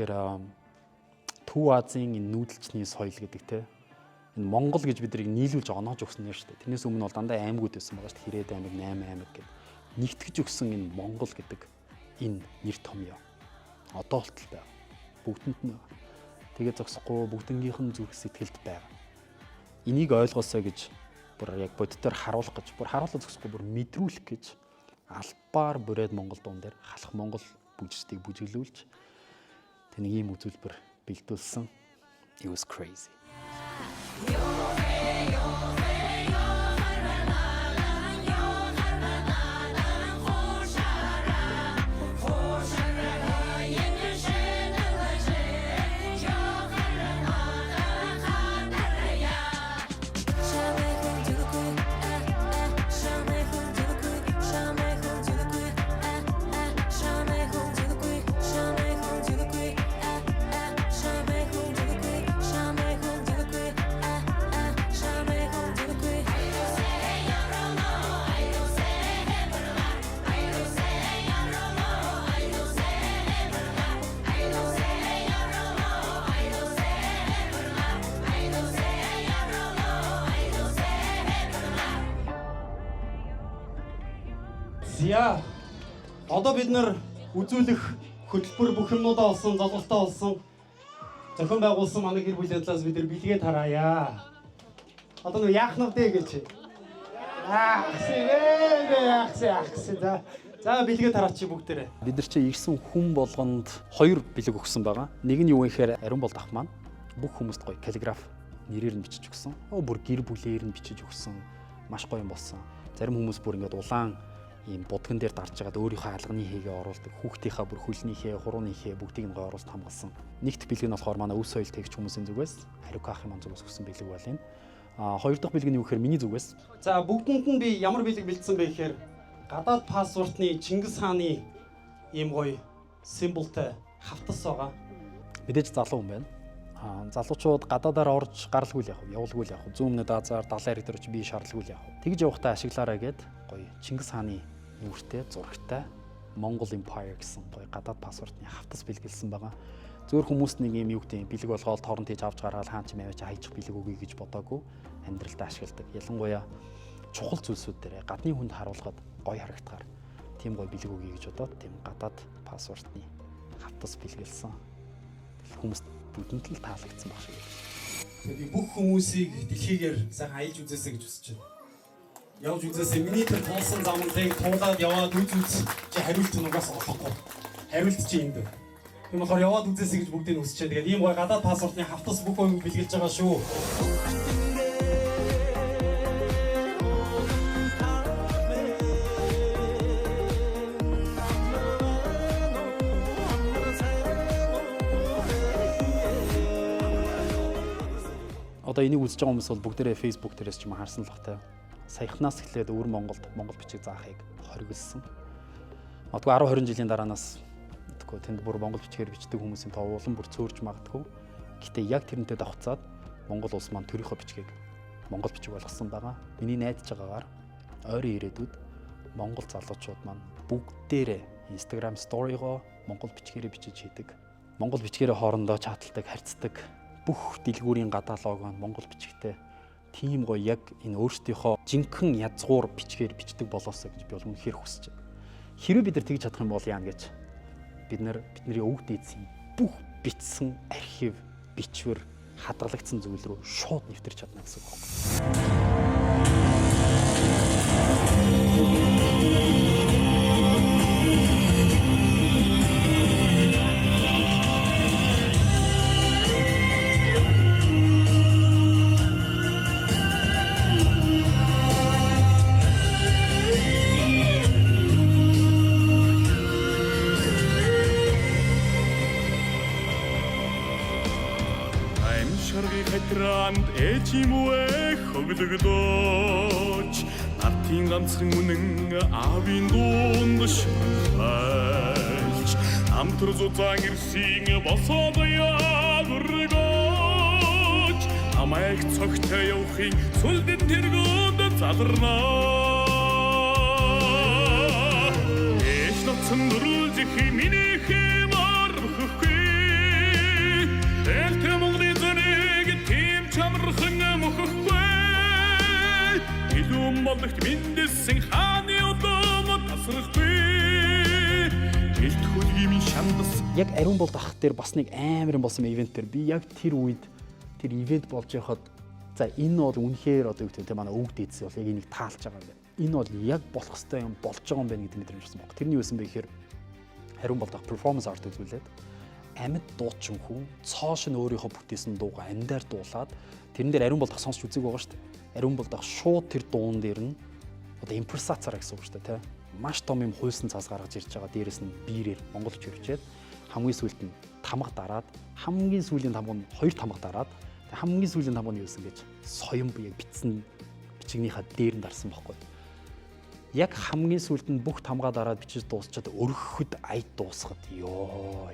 Тэгэхээр Төв Азийн энэ нүүдэлчний соёл гэдэг те энэ Монгол гэж бид нарыг нийлүүлж оноож өгсөн нэр шүү дээ. Тэрнээс өмнө бол дандаа аймагуд байсан байгаа шүү дээ. Хэрээд аймаг, 8 аймаг гэд нэгтгэж өгсөн энэ Монгол гэдэг энэ нэр томьёо одоо болтол байгаа. Бүгдэнд нь тэгээ зогсохгүй бүгднгийнх нь зүрх сэтгэлд байгаа. Энийг ойлгосоо гэж бүр яг боддоор харуулах гэж бүр харуулах зогсохгүй бүр мэдрүүлэх гэж албаар бурайд Монгол дуун дээр халах Монгол бүжигчдийг бүжиглүүлж тэг нэг ийм үзүүлбэр бэлдүүлсэн. It was crazy. За одоо бид нар үзүүлэх хөтөлбөр бүх юмнуудаа олсон, золголтоо олсон. Зохион байгуулсан манай гэр бүлийн талаас бид нар бэлгээ тараая. Одоо нөө яах нь вэ гэж. Яахсан за. За бэлгээ тараачих бүгдээрээ. Бид нар чи ирсэн хүн болгонд 2 бэлэг өгсөн байгаа. Нэг нь юу гэхээр Ариун болд ах маань бүх хүмүүст гоё каллиграф нэрээр нь бичиж өгсөн. Бүр гэр бүлээр нь бичиж өгсөн. Маш гоё юм болсон. Зарим хүмүүс бүр ингээд улаан ийм будган дээр дарж байгаад өөрийнхөө алганы хийгээ оруулдаг. Хүүхдийнхаа бүр хөлнийхээ, хурууныхээ бүгдийг нь гоё оруулалт хамгаалсан. Нэгт бэлэг нь болохоор манай өв соёл тэгч хүмүүсийн зүгээс, Хариука ахын маань зүгээс өгсөн бэлэг бол энэ. Хоёр дахь бэлэг нь юу гэхээр миний зүгээс. За бүгдэнд нь би ямар бэлэг бэлдсэн бэ гэхээр гадаад паспортны Чингис хааны ийм гоё символтой хавтас байгаа. Мэдээж залуу хүн байна. Залуучууд гадаадаар орж гаралгүй л яах вэ? Явуулгүй л яах вэ? Зүүн өмнөд Азиар, далайн хэрэг дээр чи бие шаардлагагүй л яах вэ? Тэгж явахдаа ашиглаарай гэд гоё Чингис хааны нүртэй, зурагтай Монгол Empire гэсэн гоё гадаад паспортны хавтас бэлгэлсэн байгаа. Зөөр хүмүүс нэг юм юу гэдэг юм бэлэг болгоол торон тийж авч гаргаал хаан ч мавь чи хайчих бэлэг өгье гэж бодоагүй амьдралдаа ашигладаг. Ялангуяа чухал зүйлсүүд дээр гадны хүнд харуулхад гоё харагдахаар тийм гоё бэлэг өгье гэж бодоод тийм гадаад паспортны хавтас бэлгэлсэн. Хүмүүст бүгдэнд л таалагдсан баг шиг. Тэгэхээр би бүх хүмүүсийг дэлхийгээр сайхан аялж үзээсэй гэж хүсэж байна. Явж үзээсэй. Миний тэр туулсан замналыг туулаад яваад үз чи хариулт нь угаас олохгүй. Хариулт чи энд. Тийм болохоор яваад үзээсэй гэж бүгдийг хүсэж байна. Тэгээд ийм гоё гадаад паспортны хавтас бүх хүн бэлгэлж байгаа шүү. Одоо энийг үзэж байгаа хүмүүс бол бүгдээрээ Facebook дээрээс ч юм харсан л бах та. Саяхнаас эхлээд өвөр Монголд монгол бичиг заахыг хориглосон. Магадгүй 10 20 жилийн дараанаас мэдгүй тэнд бүр монгол бичгээр бичдэг хүмүүсийн тоо улам бүр цөөрж магадгүй. Гэтэ яг тэрнтэй давхцаад Монгол улс маань төрийнхөө бичгийг монгол бичиг болгосон байгаа. Миний найдаж байгаагаар ойрын ирээдүйд монгол залуучууд маань бүгдээрээ Instagram story-гоо монгол бичгээрээ бичиж хийдэг. Монгол бичгээрээ хоорондоо чаталдаг, харьцдаг. Бүх дэлгүүрийн гадаа лого нь монгол бичгтэй тийм гоё яг энэ өөрсдийнхөө жинхэнэ язгуур бичгээр бичдэг болоосоо гэж би бол үнэхээр хүсэж байна. Хэрвээ бид нар тэгж чадах юм бол яана гэж бид нар бидний өвөг дээдсийн бүх бичсэн архив, бичвэр, хадгалагдсан зүйл рүү шууд нэвтэрч чадна гэсэн үг байхгүй. Эчимүэ хөглөгдөөч нартын ганцхан үнэн аавын дунд шүлж амтар зузаан ирсэн босоод явргооч амайг цогтой явахын сүлдэн тэргүүд заларна эш ноцон дөрүлжих миний хэмар хөхгүй дэлтэй Монголын зэнийг тийм чамархан мөхөхгүй илүү мологт мэндэлсэн хааны удам тасрахгүй дэлт хөлгийн шандас. Яг Ариун болд ах дээр бас нэг амар юм болсон ивент дээр би яг тэр үед тэр ивент болж байхад за энэ бол үнэхээр одоо юу гэдэг те манай өвөг дээдс бол яг энийг таалж байгаа юм байна. Энэ бол яг болох ёстой юм болж байгаа юм байна гэдэг мэдрэмж байсан баг. Тэрний юу байсан бэ гэхээр Ариун болд ах перформанс арт үзүүлээд амьд дуучин хүн цоош нь өөрийнхөө бүтээсэн дуугаа амьдаар дуулаад тэрэн дээр Ариун болд ах сонсч үзег байгаа шүү дээ. Ариун болд ах шууд тэр дуун дээр нь одоо импресацаараа гэсэн үг шүү дээ, тэ. Маш том юм хуйсан цаас гаргаж ирж байгаа. Дээрээс нь биерээр монголч хөвчээд хамгийн сүүлд нь тамга дараад хамгийн сүүлийн тамга нь 2 тамга дараад хамгийн сүүлийн тамга нь юу гэсэн гэж соён яг бичсэн бичгнийхаа дээр нь дарсан байхгүй. Яг хамгийн сүүлд нь бүх тамга дараад бичиж дуусчаад өргөхөд ая дуусгад ёо.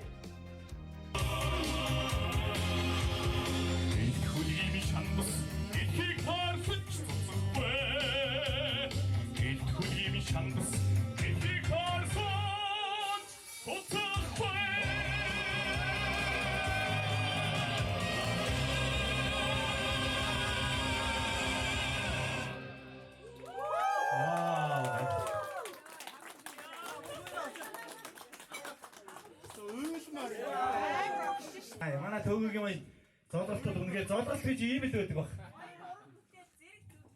Төгөөгийн маань золголтууд үнэхээр золголт гэж ийм л байдаг баг.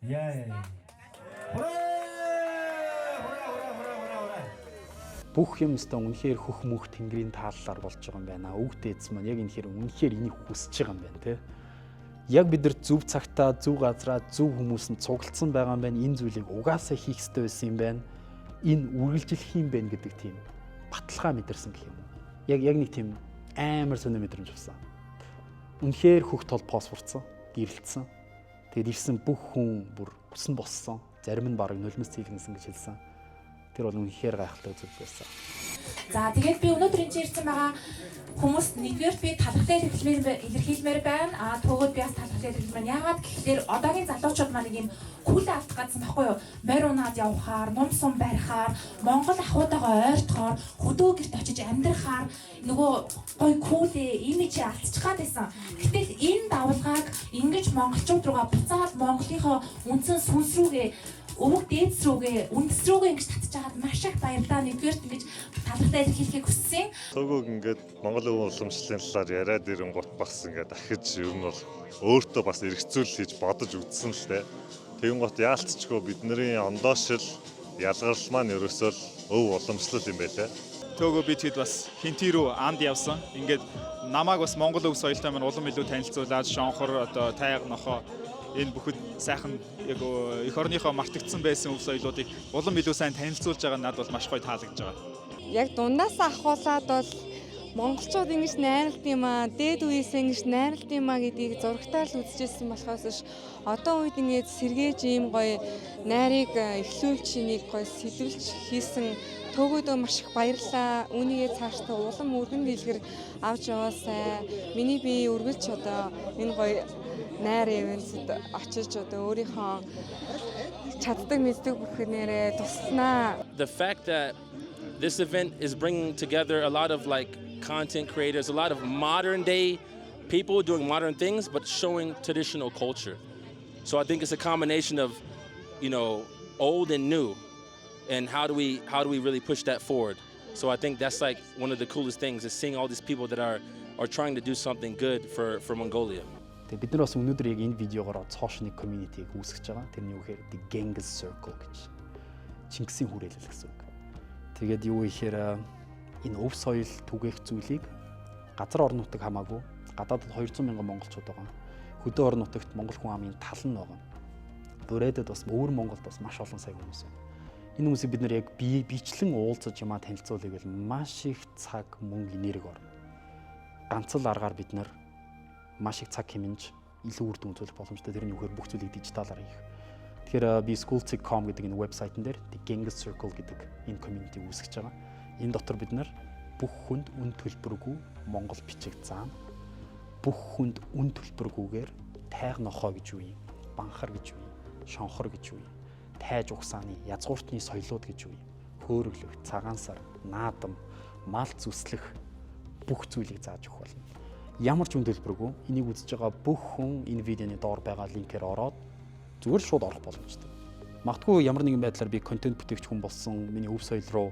Яа яа. Хураа! Хураа хураа хураа хураа хураа. Бүх юм өстө үнэхээр хөх мөх тэнгэрийн тааллаар болж байгаа юм байна. Өвөг дээдс маань яг үнэхээр үнэхээр энийг хүсэж байгаа юм байна те. Яг бид нар зөв цагтаа, зөв газраа, зөв хүмүүс нь цуглдсан байгаа юм байна. Энэ зүйлийг угаасаа хийх ёстой байсан юм байна. Энэ үргэлжлэх юм байна гэдэг тийм баталгаа мэдэрсэн гэх юм уу. Яг нэг тийм амар сонир мэдрэмж авсан. Үнэхээр хөх тол паспортсон, гэрэлтсэн. Тэгээд ирсэн бүх хүн бүр хүсэн боссон. Зарим нь бараг нулимс цэглэнсэн гэж хэлсэн. Тэр бол үнэхээр гайхалтай зүйл байсан. За, тэгээд би өнөөдөр энэ ирсэн байгаа хүмүүст нэгдүгээр би талархлаа илэрхийлмээр байна. А төгөөд би бас талархлаа илэрхийлмээр. Яагаад гэхлээр одоогийн залуучууд маань нэг юм cool алдах гэсэн байхгүй юу? Морь унаад явхаар, нум сум барихаар, Монгол ахуйтайгаа ойртохоор, хөдөө гэрт очиж амьдрахаар нөгөө гой cool имиж алдчих гад байсан. Гэтэл энэ давлгааг ингэж монголчууд руугаа буцаад Монголынхоо үндсэн сүнс рүүгээ, өвөг дээдс рүүгээ, үндэс рүүгээ ингэж татж хагаад маш их баярлалаа. Нэгдүгээрт ингэж талархлаа илэрхийлэхийг хүссэн. Төгөөг ингээд Монгол өв уламжлалын талаар яриад ирэнгуут бас ингээд дахиж ер нь бол өөртөө бас эргцүүл хийж бодож үзсэн л дээ. Тэгэнгუут яалтчгүй бидний ондоошил ялгарл маань ерөөсөө л өв уламжлал юм байлаа. Төгөө би тэгэд бас Хинти рүү анд явсан. Ингээд намайг бас Монгол өв соёлтой маань улам илүү танилцуулаад, шонхор, одоо тайга, нохоо, энэ бүхэд сайхан яг эх орныхоо мартагдсан байсан өв соёлоодыг улам илүү сайн танилцуулж байгаа нь надад бол маш гоё таалагдж байгаа. Яг дундаас ахуулаад бол монголчууд ингэж найралд юм аа, дээд үеэс ингэж найралд юм аа гэдгийг зурагтаар л үзчихсэн болохоос ш одоо үед ингэж сэргээж ийм гоё найрыг эхлүүлж, нэг гоё сэлвэлж хийсэн төгөөдөө маш их баярлалаа. Үүнийгээ цаашдаа улам өргөн дэлгэр авч яваасай. Миний бие үргэлж одоо энэ гоё найр event д очиж одоо өөрийнхөө чаддаг мэддэг бүхнээрээ тусланаа. The fact that this event is bringing together a lot of, like, content creators, a lot of modern day people doing modern things, but showing traditional culture. So I think it's a combination of old and new, and how do we really push that forward? So I think that's, like, one of the coolest things is seeing all these people that are trying to do something good for Mongolia. Тэгээ бид нар бас өнөөдөр яг энэ видеогоор цоош нэг community-г үүсгэж байгаа. Тэрний юу гэхээр The Genghis Circle гэж. Чингисийн хүрээлэл гэсэн үг. Тэгээд юу гэхээр энэ өв соёл түгээх зүйлийг газар орон нутаг хамаагүй, гадаадд 200 мянган монголчууд байгаа. Хөдөө орон нутагт монгол хүн амын тал нь байгаа. Бүрээдэд бас өвөр Монголд бас маш олон сая хүмүүс байна. Энэ хүмүүсийг бид нар яг бие биечлэн уулзаж юмаа танилцуулъя гэвэл маш их цаг, мөнгө, энерги орно. Ганц л аргаар бид нар маш их цаг хэмнэж илүү үр дүн үзүүлэх боломжтой. Тэр нь юу гэхээр бүх зүйлийг дижиталаар хийх. Тэгэхээр би school.com гэдэг энэ вебсайтн дээр The Genghis Circle гэдэг энэ community үүсгэж байгаа. Энэ дотор бид нар бүх хүнд үн төлбөргүй монгол бичиг заана. Бүх хүнд үн төлбөргүйгээр тайга нохоо гэж юу юм, банхар гэж юу юм, шонхор гэж юу юм, тайж угсааны язгууртны соёлууд гэж юу юм, хөөрөглөх, цагаан сар, наадам, мал зүслэх бүх зүйлийг зааж өгөх болно. Ямар ч үн төлбөргүй. Энийг үзэж байгаа бүх хүн энэ видеоны доор байгаа линкээр ороод зүгээр шууд орох боломжтой. Магадгүй ямар нэгэн байдлаар би контент бүтээгч хүн болсон, миний өв соёл руу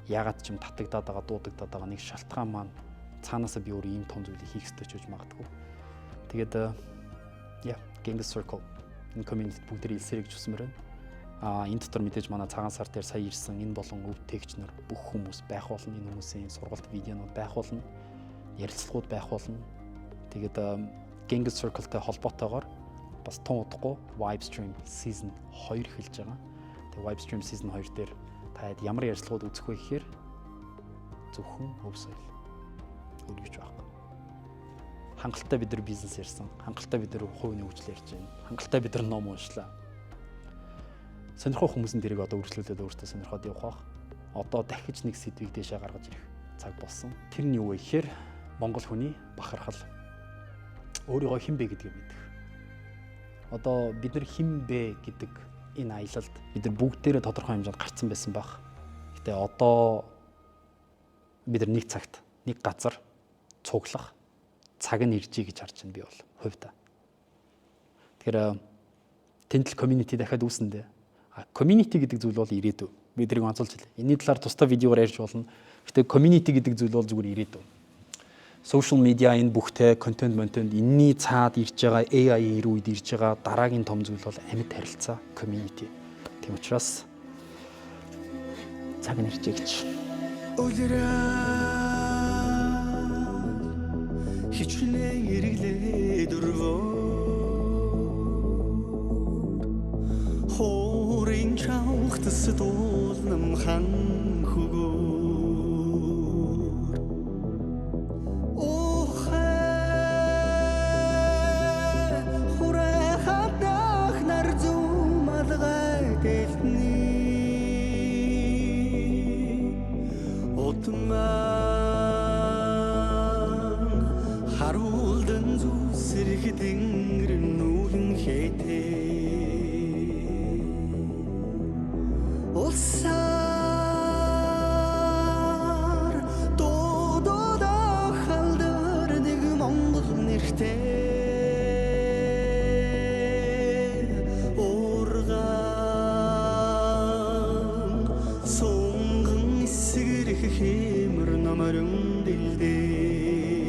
яагаад ч юм татагдаад байгаа, дуудагдаад байгаа нэг шалтгаан маань цаанаасаа би өөр ийм том зүйлийг хийх ёстой ч гэж магадгүй. Тэгээд yeah, Genghis Circle, энэ community бүгд илсэрэй гэж хүсмээр байна. А энэ дотор мэдээж манай цагаан сар дээр сая ирсэн энэ болон өв тэгч нар, бүх хүмүүс байх болно. Энэ хүмүүсийн сургалт видеонууд байх болно. Ярилцлагууд байх болно. Тэгээд Genghis Circle-тэй холбоотойгоор бас тун удахгүй Vibe Stream Season 2 эхэлж байгаа. Тэгээ Vibe Stream Season 2 дээр та ямар ярилцлагууд үзэх вэ гэхээр зөвхөн өв соёл. Өөр юу ч байхгүй. Хангалттай бид нар бизнес ярьсан. Хангалттай бид нар хувийн хөгжил ярьж байна. Хангалттай бид нар ном уншлаа. Сонирхох хүмүүс нь тэрийг одоо үргэлжлүүлээд өөртөө сонирхоод явах бах. Одоо дахиж нэг сэдвийг дээшээ гаргаж ирэх цаг болсон. Тэр нь юу вэ гэхээр Монгол хүний бахархал, өөрийгөө хэн бэ гэдгийг мэдэх. Одоо бид нар хэн бэ гэдэг энэ аялалд бид нар бүгдээрээ тодорхой хэмжээнд гарцсан байсан байх. Гэтэ одоо бид нар нэг цагт нэг газар цуглах цаг нь иржээ гэж харж байна би бол хувьдаа. Тэгэхээр тэнд л community дахиад үүснэ дээ. А community гэдэг зүйл бол ирээдүй. Би тэрийг онцолж хэлье. Энэний талаар тусдаа видеогоор ярьж болно. Гэтэ community гэдэг зүйл бол зүгээр ирээдүй. Social media, энэ бүхтэй контент монтент, энэний цаад ирж байгаа AI үед ирж байгаа дараагийн том зүйл бол амьд харилцаа, community. Тийм учраас цаг нь иржээ гэж. Улирал хичнээн эргэлээ дөрвөө, Хуурын чавхтас дуулнам хан хөгөөр. Ухай хурай хатах нар зүүм алгай дэлтний Утман харуулдан зүсэрх тэнгэр нүүхэн хэтээ. Улсаар дуудаад халдар нэг Монгол нэртэй, Уурган сунган эсгэрх хэмэр номорон дэлдээ.